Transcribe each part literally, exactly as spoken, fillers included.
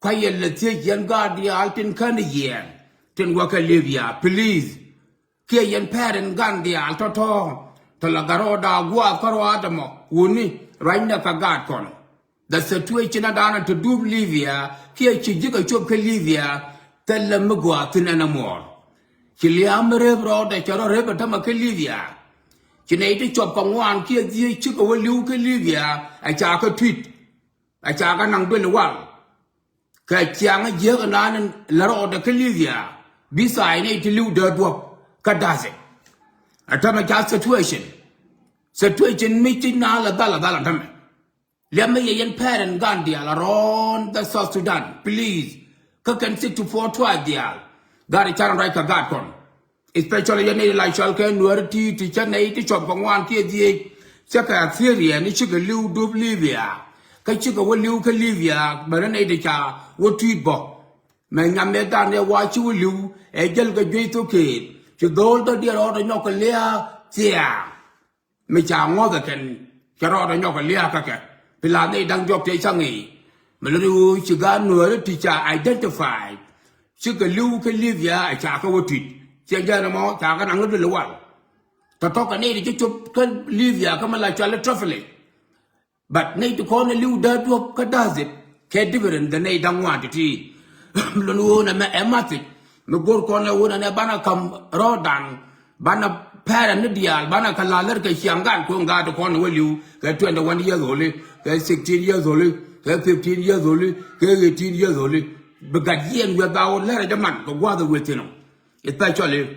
Kuayɛ lɛ thiec yɛn gaat diaal tin kän yiɛɛn tin wä kɛ Libya, please. Kiɛ yɛn parent gan diaal tɔ̱tɔ̱ tɔ la gat rɔɔda gua̱a̱th kä rɔɔdɛ mɔ wuni ruacnɛ kɛ gaat kɔn. The situation a da̱a̱n tɔ dup Libya kiɛ ci ji̱ kɛ cop kä Libya. Thilɛ mi gua̱a̱th thi̱n ɛn ɛmɔ. Ci lia̱a̱ mi rep rɔɔdɛ cɛ rɔ rep ɛ tämɛ kä Libya. Ci nɛy ti cop kɛ ŋuan kiɛ dhieec cikɛ wä li̱w kä Libya. Ɛ ca kɛ tui̱t. Ɛ ca kɛ naŋ duël wal. Kɛ ciaŋ jiäk naan lɛ rɔɔdɛ kä Libya. Bi tha̱a̱c nɛy ti li̱w dee duɔ̱p kä da̱thɛ. Ɛ tämɛ ca situation. Situation mi ci naan lɛ dhal lɛ dhal ɛ tämɛ. Liɛmɛ yɛ yɛn parent gan diaal around the South Sudan, please. Kä kɛn sixty-four tribe diaal. Gaat i̱ carɛ ruac kɛ gaat kɔn. Especially yɛn nɛy ti la cɔal kɛ Nuäär ti ti cä nɛy ti cɔp kɛ ŋuan kiɛ dhieec. Cä kɛ Assyria ni cikɛ li̱w dup Libya. Kä cikɛ wä li̱w kä Libya bɛ ni nɛy ti ca wä tui̱t bɔ. Mɛ nyam ëë dan ëë wa ci wä li̱w ɛ jäl kɛ juey thok keet. Ci dho̱o̱l dɔ̱diɛn rɔɔdɛ nyɔk kɛ lia̱a̱ thia̱a̱ŋ. Mi ca ŋɔ̱th ɛ kɛn cɛ rɔɔdɛ nyɔk ɛ lia̱a̱ kä kɛ. Pi la nɛy da̱ŋ diɔ̱k tëë ca ŋi̱i̱c. Mi lät i̱ ɣöö ci gaat Nuääri ti ca identify. Cikɛ li̱w kä Libya ɛ ca kä wä tui̱t. Ciɛ jɛn ɛmɔ ca kä naŋ i̱ duël i̱ wal. Tɔ̱tɔ̱ kɛ nɛy ti ci cop kä Libya kä mi la cɔal i̱ Tripoli. But nɛy ti kɔn ɛ li̱w dee duɔ̱p kä da̱th it kɛ different than nɛy da̱ŋ ŋuan ti̱ti̱. Lon ɣöö nɛmɛ ɛ math it mi go̱r kɔn ɛ ɣöö nɛnɛ banɛ ka̱m rɔɔdan, banɛ parent ni diaal, banɛ kɛ la̱r kɛ ciaŋ gaat kuɔ̱ŋ gaat ti kɔn ɛ wä li̱w kɛ twenty one years old, kɛ sixteen years old, kɛ fifteen years old, kɛ eighteen years old. Bi gat yiɛn wiɛth ba wä lɛr ɛ jɛ man kɛ gua̱a̱th ɛ wëë thi̱n ɔ. Especially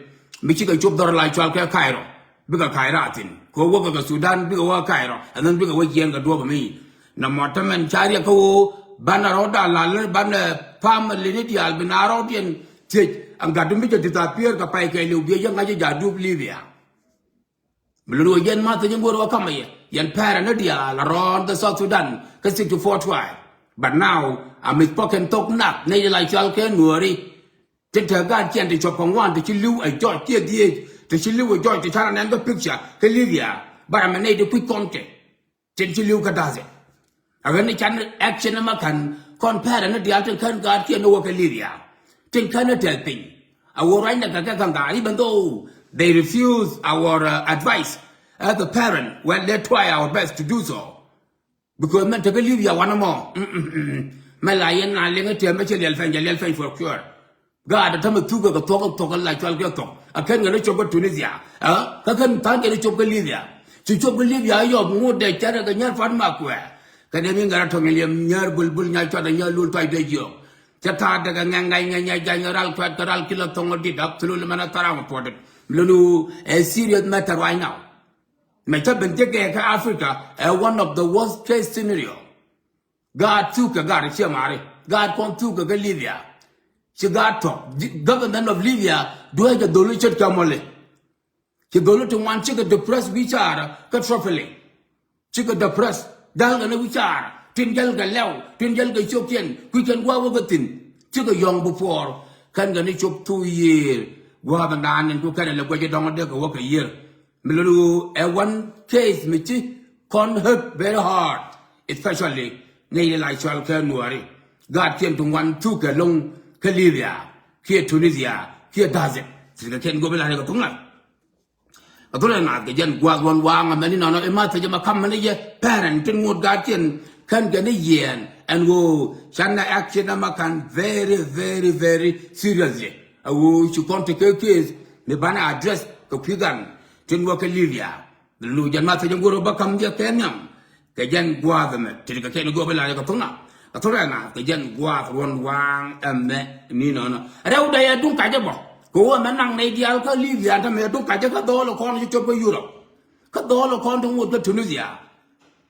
mi cikɛ cop dhɔr la cɔal kɛ Cairo. Bikɛ Cairo a thi̱n kɛ wä kɛ kɛ Sudan, bikɛ wä Cairo, and then bikɛ wä jiɛɛn kɛ duɔ̱ɔ̱p mi. Nɔmɔ tämɛn ca riɛk kä ɣöö banɛ rɔɔdan la̱r, banɛ family ni diaal bi na rɔɔdiɛn thiec. Ɛn gat mi cɛ disappear kɛ pay kɛɛliw biɛ jɛ ŋa̱c jɛ ja̱ dup Libya. Bi lun wä jɛn math thiec in go̱o̱r wä kamɛ yɛ yɛn parent ni diaal around the South Sudan kä sixty-four tribe. But now a mith pɔk kɛn thok nath nɛy la cɔal kɛ Nuääri. Tin te gaat kiɛn ti cuɔp kɛ ŋuan ti ci li̱w ɛ jɔc kiɛ dhieec ti ci li̱w ɛ jɔc ti canɛ nɛn kä picture kä Libya. Bara mɛ nɛy ti kui̱c kɔn kɛ tin ci li̱w kä da̱thɛ. A ɣän ni can action ɛmɛ ka̱n kɔn parent ni diaal tin kän gaat kiɛn ni wä kɛ Libya. Tin kän ni tɛth piny a wä ruacnɛ kɛ kɛ ka̱n gaat, even though they refuse our uh, advice as a parent, well, let's try our best to do so. Because mɛn tekä Libya wanɛ mɔ. Mɛ la yɛn na liŋ i̱ tɛm mɛ cɛ liɛl pɛny, jɛ liɛl pɛny for sure. Gaat ɛ tämɛ thuk kɛ kɛ thuɔk kɛ thuɔk kɛ la cual kɛ thuɔk. A kɛn ŋɛ ni cop kä Tunisia. Kä kɛn tha̱a̱ŋ kɛ ni cop kä Libya. Ci cop kä Libya yɔp ŋut dee cärɛ kɛ nyär pat ma kuɛ. Kɛ dee mi ŋɛr a tɔŋ liɛm nyär bulbul nya cuat a nyär lul tuac dee jiɔk. Cɛ ta̱a̱ dee kɛ ŋɛŋ ŋa̱c ŋɛŋ nya ja̱ny ral kuɛt kɛ ral kilɛ thɔŋ dit absolutely mɛn a tharaŋ puɔt dit. Lonu a serious matter right now. Mɛ cä ben jek kɛ kä Africa ɛ one of the worst case scenario. Gaat thuk kɛ gaat ciɛ mari, gaat kɔn thuk kɛ kä Libya. Ci gaat tɔk government of Libya duee jɛ dholi ce̱tkɛ mɔli. Ci dholi ti ŋuan cikɛ depress wi̱i̱ caarä kä Tripoli. Cikɛ depress jäl kɛ ni wi̱i̱ caarä tin jäl kɛ lɛw tin jäl kɛ cio̱kiɛn kui̱ kɛn gua̱a̱k wä kɛ thi̱n. Cikɛ yɔ̱ŋ bi puɔɔr kɛn kɛ ni cop thuk yiëër gua̱a̱th ɛn daan in ku kɛn ɛ lɛ guɛc ɛ dɔ̱ŋ ɛ dee kɛ wä kɛ yiër. Mi lon ɣöö ɛ one case mi ci kɔn hurt very hard, especially nɛy ti la cɔal kɛ Nuääri. Gaatkiɛn ti ŋuan thuk kɛ lo̱ŋ kä Libya kiɛ Tunisia kiɛ da̱thɛ. Thi̱n kɛ kɛn go̱p in la rɛk kɛ thuŋ nath. Kɛ thurɛ naath kɛ jɛn gua̱a̱th ruɔ̱n waaŋ amɛni nɔnɔ i̱ math thiec ɛmɛ ka̱m mɛni jɛ parent tin ŋot gaatkiɛn kän kɛ ni yiɛɛn ɛn ɣöö canɛ action ɛmɛ ka̱n very very very seriously. A ɣöö ci kɔn ti kɛ case mi banɛ address kɛ kui̱ gan tin wä kɛ Libya. Lu jɛn math thiec in go̱r bä ka̱m jɛ kɛ nhiam. Kɛ jɛn gua̱a̱th ɛmɛ ti kɛ kɛn go̱o̱p in la jɛ kɛ thuŋ nath kɛ thurɛ naath kɛ jɛn gua̱a̱th ruɔ̱n waaŋ ɛmɛ ni nɔnɔ. Rɛw dee yɛ duŋ kacä bä kɛ ɣöö ɛmɛ naŋ nɛy diaal kä Libya tämɛ yɛ duŋ kacä kä dhɔɔl kɔn ci cop kä Europe. Kä dhɔɔl kɔn ti ŋot kä Tunisia.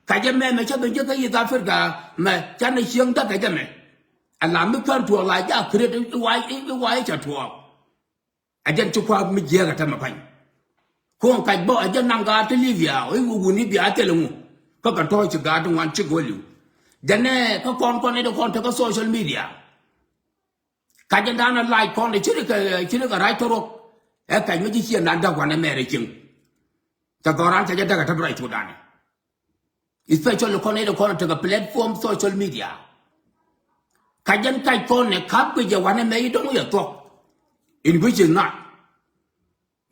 Kacä mɛ mɛ cä ben jek kä East Africa mɛ canɛ cieŋ däk kacä mɛ. Ala mi kän tuɔɔk la jak kret i̱ wa̱i̱ i̱ wa̱i̱ i̱ ca tuɔɔk. A jɛn ci kua̱a̱p mi jiääk a tämɛ pa̱ny. Kuɔ̱ŋ kac bä a jɛn naŋ gaat ti Libya i̱ wun i̱ bia thil iŋu. Kä kɛ tɔ̱ɔ̱c ci gaat ti ŋuan cik wä li̱w. Jɛn ɛ kä kɔn kɔn i̱ ti kɔn tekä social media. Kac in da̱a̱n a lac kɔn i̱ ci ri kɛ ci ri kɛ rac tɔ̱rɔk. Ɛ kac mi ci ciɛ nan däk wanɛ mɛɛr ɛ cieŋ. Cɛ dhɔran cɛ jɛ däk a täp rac thokdan. Especially kɔn i̱ kɔn tekɛ platform social media. Kac jɛn kac kɔn nɛ kap kɛ jɛ wanɛ mɛ i̱ dɔ̱ŋ yɛ thuɔ̱k. In which is not.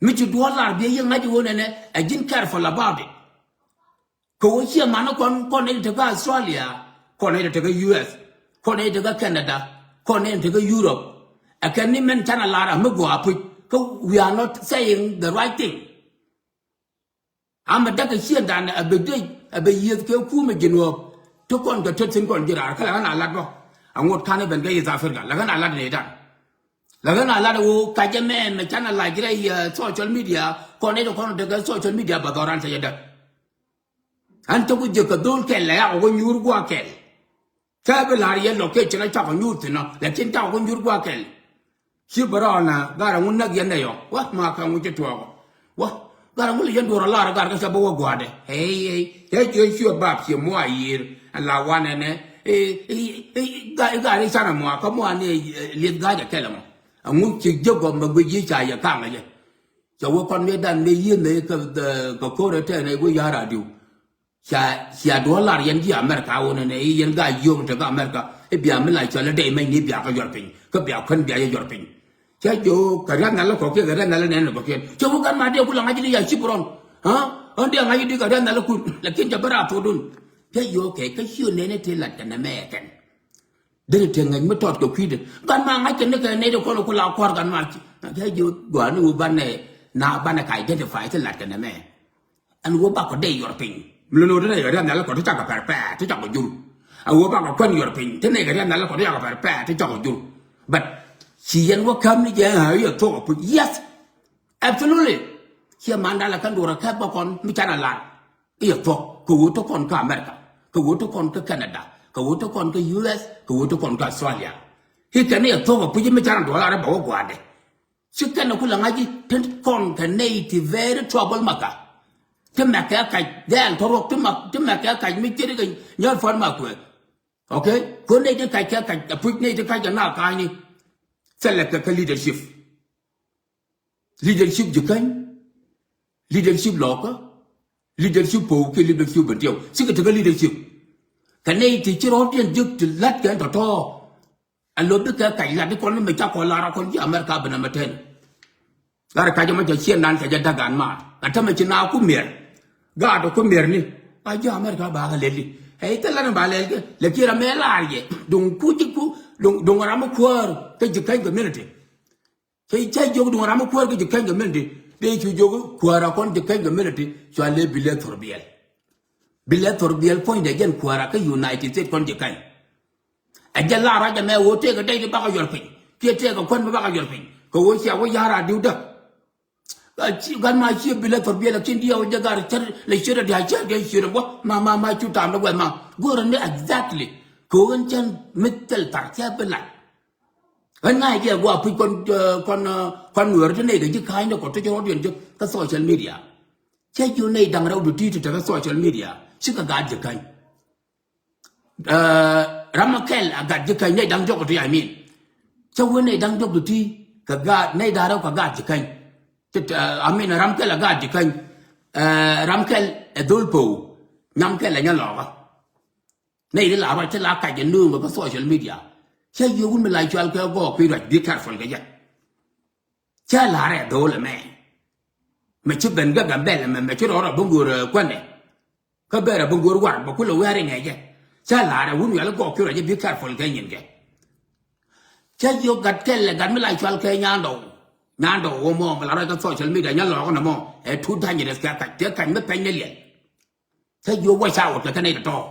Mi ci duɔ̱ɔ̱r lar biɛ yɛ ŋa̱c i̱ ɣöö nɛnɛ ɛ ji̱n careful about it. Kɛ ɣöö ciɛ mani kɔn, kɔn nɛy ti te kä Australia, kɔn nɛy ti te kä U S, kɔn nɛy ti te kä Canada, kɔn nɛy ti te kä Europe. Ɛ kɛn ni mɛn canɛ lar a mi gɔaa puc kä we are not saying the right thing. Amɛ däk kɛ ciëŋdan ɛ bɛ dec ɛ bɛ yiëth kɛ kumɛ ji̱n ɣöök ti kɔn kɛ tet thi̱n kɔn ji̱ raar kä lɛ ɣän a lat bä. Aŋot ka̱n ɛ ben kɛ East Africa lɛ ɣän a lat nɛy dan. Lɛ ɣän a lat ɛ ɣöö kacɛ mɛ mɛ canɛ lac rɛy social media kɔn nɛy ti kɔn tekɛ social media bɛ dhɔran cɛ jɛ däk. Ɣän cä ku jiäk kɛ dho̱l kɛl lɛ yak ɛ ɣöö nyuur gua̱a̱k kɛl. Kä bi la̱r yɛn location a cakɔ nyuur thi̱n ɔ, lakin cakɔ ku nyuur gua̱a̱k kɛl. Ci bɛ rɔɔnä gat aŋu näk yɛn nɛ yɔ. Wä ma kɛ ŋu ci tuɔɔkɔ. Wä gat aŋu lɛ yɛn duɔrɔ lar gat kä cä bä wä gua̱dɛ. Ey ey ey jiö ciö bap ciö mua yiër. Ala wanɛ nɛ. Ey ey ey gat ey canɛ mua kä mua ni lieth ga̱a̱c ɛ kɛl ɛmɔ. Aŋu ci jiök gɔm mɛ guic yiëë ca yɛ kaŋ ɛ jɛ. Cɛ wä kɔn mëë dan mëë yiëë mëë kɛ kɛ ko̱rɛ tɛɛnɛ wä ya̱r a diw. Ca cia duɔ̱ɔ̱r lar yɛn ji̱ America wun ɛn ɛ yɛn ga yio̱o̱k te kä America. I̱ bia mi la cɔl i̱ dee mɛny ni bia kä yuɔr piny kä bia kuän bia yɛ yuɔr piny. Ca jiök kɛ riath nal kɔ kiɛ kɛ riath nal nɛn kɔ kiɛn ca wä gan ma dee ku la ŋa̱c ni ya cip rɔn. Ɣän dee ŋa̱c di kɛ riath nal kun lakin ca bä rath thokdun. Ca jiök kɛ kä ciö nɛn ti lat kɛ nɛ mɛ kɛn. Dee ti te ŋäc mi tɔt kɛ kui̱dɛ gan ma ŋa̱c kɛ ni kɛ nɛy ti kɔn ku la kua̱r gan ma ci. Ca jiök gua̱a̱ni wä banɛ na banɛ ka identify ti lat kɛ nɛ mɛ. Ɛn ɣöö bakɔ dee yuɔr piny. Mi lon ɣöö ti nɛy kɛ riath nhial kɔ ti cakɔ pɛr pɛɛr ti cakɔ jur. Ɛn ɣöö bakɔ kuän yuɔr piny ti nɛy kɛ riath nhial kɔ ti cakɔ pɛr pɛɛr ti cakɔ jur. But ci yɛn wä käm ni jɛ ɣän yɛ thuɔk ɛ puc. Yes. Absolutely. Ciɛ man dalɛ kɛn duɔrɛ kɛp bä kɔn mi canɛ lar. I̱ yɛ thuɔk kɛ ɣöö ti kɔn kä America, kɛ ɣöö ti kɔn kä Canada, kɛ ɣöö ti kɔn kä U S, kɛ ɣöö ti kɔn kä Australia. I̱ kɛn i̱ yɛ thuɔk ɛ puc mi canɛ duɔl lar ɛ bɛ wä gua̱a̱dɛ. Ci kɛn ku la ŋa̱c i̱ tin kɔn kɛ nɛy ti very trouble maker. Ti mɛk kɛ kac dhɛl tɔ̱ ruɔk ti mɛk ti mɛk kɛ kac mi ciet kɛ nyɔr puɔ̱n mak kuɛ. Okay. Ku nɛy ti kac kɛ kac a puc nɛy ti kac kɛ na ka̱a̱cni. Thilɛ kɛ kɛ leadership. Leadership ji̱ käny. Leadership lɔkä. Leadership po̱o̱k kiɛ leadership ben tiɛw cikɛ tekɛ leadership. Kɛ nɛy ti ci rɔ̱diɛn jiök ti la̱t kɛn tɔ̱tɔ̱. A lo̱ bikɛ kac lat ikɔn ni mɛ ca kɔn lar a kɔn ji̱ America bi nɛmɛ tɛn. Lar kac ɛmɔ cɛ ciɛ nan cɛ jɛ da̱k gan maar a tämɛ ci na ku miɛr. Gaat ku miɛr ni a ji̱ America ba kɛ lɛli. Ɛ i̱ thil lat ni ba lɛl kɛ lɛ kiɛ ram mɛ lar yɛ duŋ ku ji̱ ku duŋ duŋ ram mi kuäär kä ji̱ käny community. Cä cä jiök duŋ ram mi kuäär kä ji̱ käny community dee cu jiök kuäär a kɔn ji̱ käny community cua lɛ bi lɛ thor biɛl. Bi lɛ thor biɛl puɔ̱nydɛ jɛn kuäär a kä United States kɔn ji̱ käny. Ɛ jɛ la ruac ɛmɛ ɣöö tëëkɛ dɛy di bakɔ yuɔr piny kiɛ tëëkɛ kuän mi bakɔ yuɔr piny kɛ ɣöö cia wä ya̱r a di̱w däk. Gat ma cie bi lɛ thor biɛl lakin diɛw jɛ gar cär lɛ ciötdɛ dia̱a̱ cär kɛ ciötdɛ bä ma ma ma cu ta̱a̱m dä guɛth ma go̱rä ni exactly. Kɛ ɣöö ɣän cän mi thil thar cä bi lac. Ɣän ŋa̱c jɛ gua̱a̱ puc kɔn kɔn kɔn nueeri ti nɛy kɛ ji̱ ka̱a̱cni kɔ ti ci rɔ̱diɛn jiök kä social media. Cä jiök nɛy da̱ŋ rɛw duti ti te kä social media cikɛ gaat ji̱ käny. Ram mi kɛl a gat ji̱ käny nɛy da̱ŋ jɔk ti I mean. Cä wee nɛy da̱ŋ jɔk ti ti kɛ gaat nɛy da̱ŋ rɛw kɛ gaat ji̱ käny. Ti I mean ram kɛl a gaat ji̱ käny. Ram kɛl ɛ dhol po̱w. Nyam kɛl ɛ nyɛ lɔɔkä. Nɛy ti la ruac ti la kac jɛ nööŋ kɛ kä social media. Cä jiök wun mi la cual kɛ gɔɔk pi̱i̱ ruac be careful kɛ jɛ. Cä la̱rɛ dho̱o̱l ɛmɛ. Mɛ ci ben kä Gambɛl ɛmɛ mɛ ci rɔɔdɛ bi go̱o̱r kuändɛ. Kä bɛɛrɛ bi go̱o̱r war bɛ kulɛ wɛ̈ɛ̈r inɛ jɛ. Cä la̱rɛ wun wial gɔɔk ki rɔ jɛ be careful kɛ nyin kɛ. Cä jiök gat kɛl ɛ gat mi la cual kɛ nyandɔw. Nyandɔw wä mɔ mi la rɔc kä social media nyɛ lɔɔk nɛ mɔ ɛ tut da̱ny rɛth kɛ kac kɛ kac mi pɛny ni liɛl. Cä jiök wä ca wut kɛ kɛ nɛy tɔ̱tɔ̱.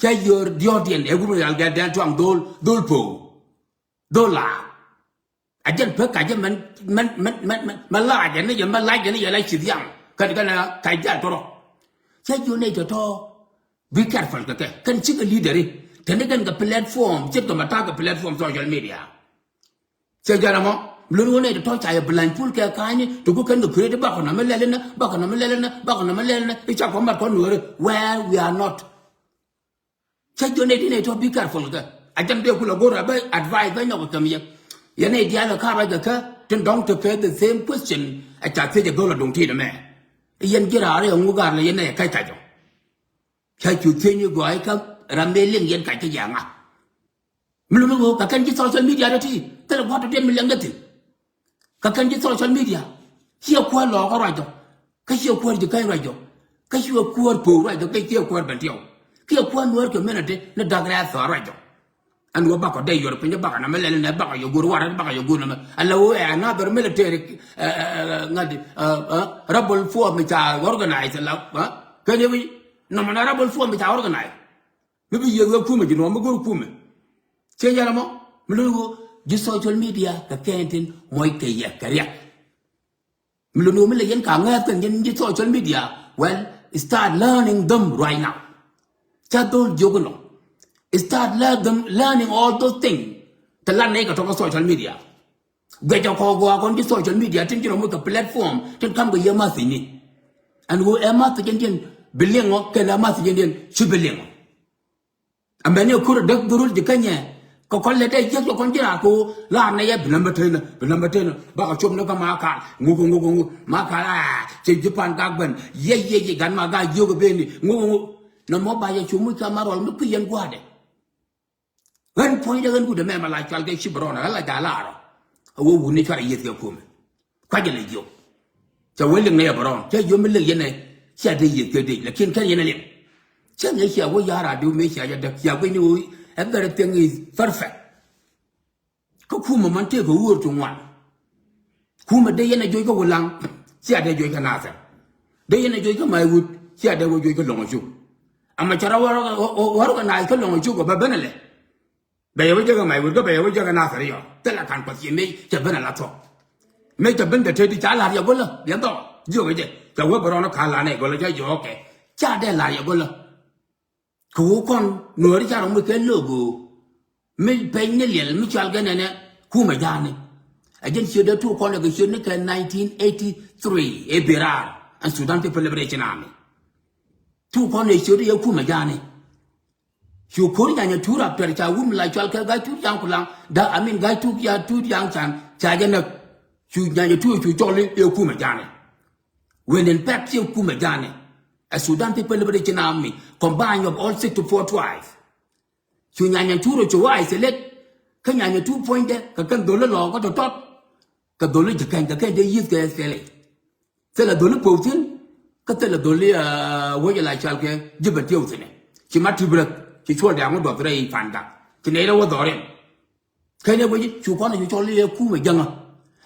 Cä jiök diɔ̱ɔ̱kdiɛn ɛ wun wial gɛ dɛn tuaŋ dho̱o̱l dho̱o̱l po̱o̱. Dho̱o̱l la̱a̱k. A jɛn pek kacä mɛn mɛn mɛn mɛn mɛn mɛn la̱a̱c jɛ ni jɛ mɛn la̱a̱c jɛ ni jɛ la ci dhiaŋ. Kɛn kɛn kac jal tɔrɔ. Cä jiök nɛy tɔ̱tɔ̱. Be careful kɛ kɛ kɛn cikɛ leader i̱ tɛn ni kɛn kɛ platform ce̱tkɛ mɛ ta̱a̱ kɛ platform social media. Cɛ jal ɛmɔ lon wä nɛy tɔ̱tɔ̱ ca yɛ bi lany pul kɛ ka̱a̱cni ti ku kɛn kɛ create bakɔ nɔmɔ lɛl inɛ bakɔ nɔmɔ lɛl inɛ bakɔ nɔmɔ lɛl inɛ i̱ ca kɔ mat kɔn nueeri where we are not. Cä jiök nɛy ti nɛy tɔ̱ be careful kɛ a jɛn dee kulɛ go̱r a bä advice bä nyɔk kɛ kɛm yɛ. Yɛn nɛy diaal kɛ ka̱r ruac kɛ kä tin dɔ̱ŋ tekɛ the same question. A ca thiec a go̱l a duŋ ti̱i̱t ɛmɛ. Yɛn ji̱ raar yɛ ŋuk gaar lɛ yɛn nɛy kac kac ɔ. Cä cu thiec ni gɔaac kä ram mëë liŋ yɛn kac kä jɛ aŋa. Mi lo̱mi ɣöö kɛ kɛn ji̱ social media dee ti thilɛ gua̱a̱th dɔ̱diɛn mi liɛŋdɛ thi̱n. Kɛ kɛn ji̱ social media ciɛ kuäär lɔɔkä ruacdɔ, kä ciɛ kuäär ji̱ käny ruacdɔ, kä ciɛ kuäär po̱o̱k ruacdɔ, kä ciɛ kuäär Bentiu, kiɛ kuäär Nuäär community ni da̱k rɛ̈ɛ̈th thɔɔr ruacdɔ. Ɛn ɣöö bakɔ dee yuɔr piny bakɔ nɔmɔ lɛl nɛ bakɔ yɛ go̱r wa̱rä bakɔ yɛ go̱r nɔmɔ ala ɣöö ɛ another military ŋa̱t rebel force mi ca organize la. Kɛn yɛ wi̱c nɔmɔ na rebel force mi ca organize. Mi bi yiëth wee kumɛ ji̱ nɔmɔ mi go̱r kumɛ. Ciɛ yɛn ɛmɔ mi lo̱n ɣöö ji̱ social media kɛ kɛn tin muɔc kɛ yɛ kɛ riɛk. Mi lo̱n ɣöö mi lɛ yɛn ka ŋäth kɛn yɛn ji̱ social media, well, start learning them right now. Ca dhol jiök inɔ, start learn them, learning all those things. Te lat nɛy kɛ tɔ̱ kä social media. Guɛcɛ kɔk gɔaa kɔn ji̱ social media tin ji̱ rɔ muc kɛ platform tin ka̱m kɛ yɛ mathicni. Ɛn ɣöö ɛ mathicnidiɛn bi liŋɔ kɛn ɛ mathicnidiɛn ci bi liŋɔ. Amäni ɛ kur ɛ däk dhurul ji̱ känyɛ kɛ kɔn lɛ dee jiäk jɔ kɔn ji̱ raar kɛ ɣöö laar nɛ yɛ bi nambä tenä bi nambä tenä bakɛ cop ni kä ma kaal ŋuk ŋuk ŋuk ma kaal a cɛ ji̱ pan gak ben yɛ yɛ yɛ gan ma gak jiök ɛ beni ŋuk ŋuk. Nɔmɔ ba yɛ cu muc kä ma rɔl mi kui̱ yɛn gua̱a̱dɛ. Ɣän puɔ̱nydɛ ɣän wut ɛmɛ mɛ la cual kɛ ci bɛ rɔɔn ɣän la ja̱ laarɔ. A wee wut ni cuarɛ yieth kɛ kumɛ. Kuacɛ lɛ jiök. Cɛ wee liŋ ni yɛ bɛ rɔɔn cɛ jiök mi liŋ yɛn ɛ. Cia dee yieth kɛ dee lakin kɛn yɛn ɛ liŋ. Cɛ ŋi̱i̱c cia wee ya̱r a diw mëë cia jɛ däk cia guic ni wee everything is perfect. Kä kumɛ man tëëkɛ ɣöör ti ŋuan. Kumɛ dee yɛn a joc kä Wulaŋ cia dee joc kä Nathɛr. Dee yɛn a joc kä Maiwut cia dee wä joc kä Lɔŋ Acuk. Ama cɛ rɔ wä organize kä Lɔŋ Acuk ɔ bɛ ben alɛ. Bɛ yɛ wä jek kä Maiwut kä bɛ yɛ wä jek kä Nathɛr yɔ thilɛ kan kuɔth ci mëë cɛ ben ala thuɔ̱k. Mëë cɛ ben dee teti ca la̱r yɛ go̱lä biɛ dhɔk jiök jɛ cɛ wä bɛ rɔn kä la̱r nɛ go̱lä ca jiök kɛ ca dee la̱r yɛ go̱lä. Kɛ ɣöö kɔn Nuääri ca rɔ muc kɛ logo mi peny ni liɛl mi cual kɛ nɛnɛ kumɛ ja̱a̱ni. A jɛn ciötdɛ tuuk kɔn ɛ kɛ ciöt ni kɛ nineteen eighty three ɛ bi̱ raar ɛn Sudan People Liberation Army. Tuuk kɔn ɛ ciöt i̱ ɛ kumɛ ja̱a̱ni. Cu ko̱r nyanyɛ tuur rap tɛr ca wum la cual kɛ ga̱c tuur ja̱a̱ŋ kulaŋ da amin ga̱c tuuk ya tuur ja̱a̱ŋ can ca jɛ näk. Cu nyanyɛ tuur cu cɔl i̱ ɛ kumɛ ja̱a̱ni. When in fact ciɛ kumɛ ja̱a̱ni. A Sudan People Liberation Army combine of all sixty-four tribes. Cu nyanyɛ tuur cu wä isolate kä nyanyɛ tuur puɔ̱nydɛ kɛ kɛn dholi lɔɔk kä tɔ̱tɔ̱t. Kɛ dholi ji̱ kɛny kɛ kɛn dee yi̱th kɛ S P L A. Thilɛ dholi po̱o̱k thi̱n kä thilɛ dholi wec la cual kɛ ji̱ bɛ tiɛw thi̱n ɛ ci ma ti̱p rɛth ci cuɔl dɛ̈ɛ̈ŋ wä duɔth rɛy panda ci nɛy rɛ wä dhɔriɛn. Kɛn ɛ wec cu kɔn ɛ cu cɔl i̱ ɛ kumɛ jäŋä.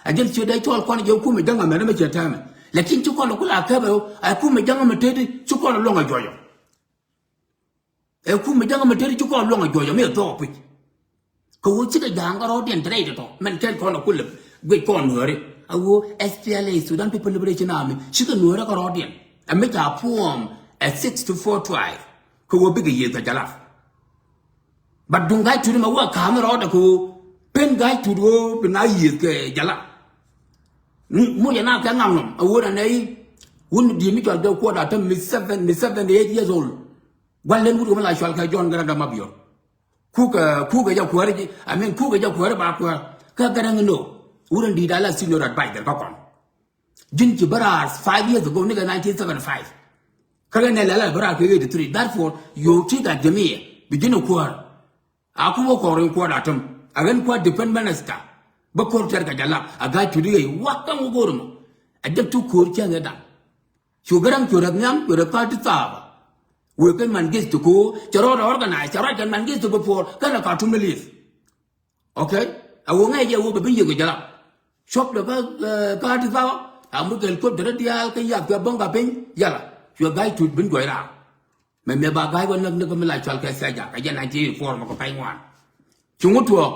A jɛn ciö dee cɔl kɔn ɛ jɛ kumɛ jäŋä mɛn ɛ mɛ cɛ tɛmɛ. Lakin ci kɔn ɛ kula kɛpɛ ɛ kumɛ jäŋä mɛ teti ci kɔn ɛ luɔŋ ɛ juɔyɔ. Ɛ kumɛ jäŋä mɛ teti ci kɔn ɛ luɔŋ ɛ juɔyɔ mi ɛ thɔɔk pic. Kɛ ɣöö cikɛ ja̱a̱ŋ kɛ rɔɔdiɛn te rɛy tɔ̱tɔ̱ mɛn kɛn kɔn ɛ kulɛ guic kɔn Nuääri. A ɣöö S P L A Sudan People Liberation Army cikɛ Nuääri kɛ rɔɔdiɛn. Ɛ mi ca form ɛ sixty-four tribe kɛ ɣöö bikɛ yiëth kɛ jalap. But duŋ ga̱a̱c tut mɛ wä ka̱m rɔɔdɛ kɛ ɣöö pen ga̱a̱c tut ɣöö bi na yiëth kɛ jala. Mucɛ na kɛ ŋaŋ nɔm a ɣöö na nɛy wun di̱i̱t mi cɔal kɛ kuɔt a täm mi seven, mi seventy eight years old. Gua̱l len wut kɛ mi la cɔal kɛ John Garang de Mabior. Kukɛ kukɛ jɛ kuäär ji̱, I mean kukɛ jɛ kuäär ba kuäär kä Garang ni no. Wut in di̱i̱t a la senior advisor kä kɔn. Ji̱n ci bä raar five years ago ni kɛ nineteen seventy five. Kä kɛ nɛ lɛl a bä raar kɛ eighty three. Therefore, yo̱o̱ ti gat jɛ mi yɛ bi ji̱n ɛ kuäär. A kum wä kɔɔr in kuäär a täm a ɣän kuäär defense minister. Bä ko̱r tɛr kɛ jɛ lap a ga̱a̱c tut i̱ ɣɛy wak kä ŋu go̱o̱r mɔ. A jɛ tuk ko̱r cäŋ ɛ daŋ. Cu Garaŋ cu rɛth nhiam cu rɛth thirty thousand. Wëë kɛn Mengistu ko̱o̱r cɛ rɔɔdɛ organize cɛ ruac kɛn Mengistu before kɛn ɛ Khartoum ni li̱th. Okay. A wä ŋɛc jɛ wä bɛ bi yiëk kɛ jɛ la. Cuɔp dɛ kä kä ati thawä a mut kɛl kuop dɛ rɛ diaal kä yath kɛ bäŋ ka piny yala. Cuɛ ga̱c tut bin juɔc raar. Mɛ mɛ ba ga̱c wä näk ni kä mi la cual kɛ thia jak kɛ jɛ nineteen eighty four mɛ kɛ pɛny ŋuan. Cuŋ wä tuɔɔk.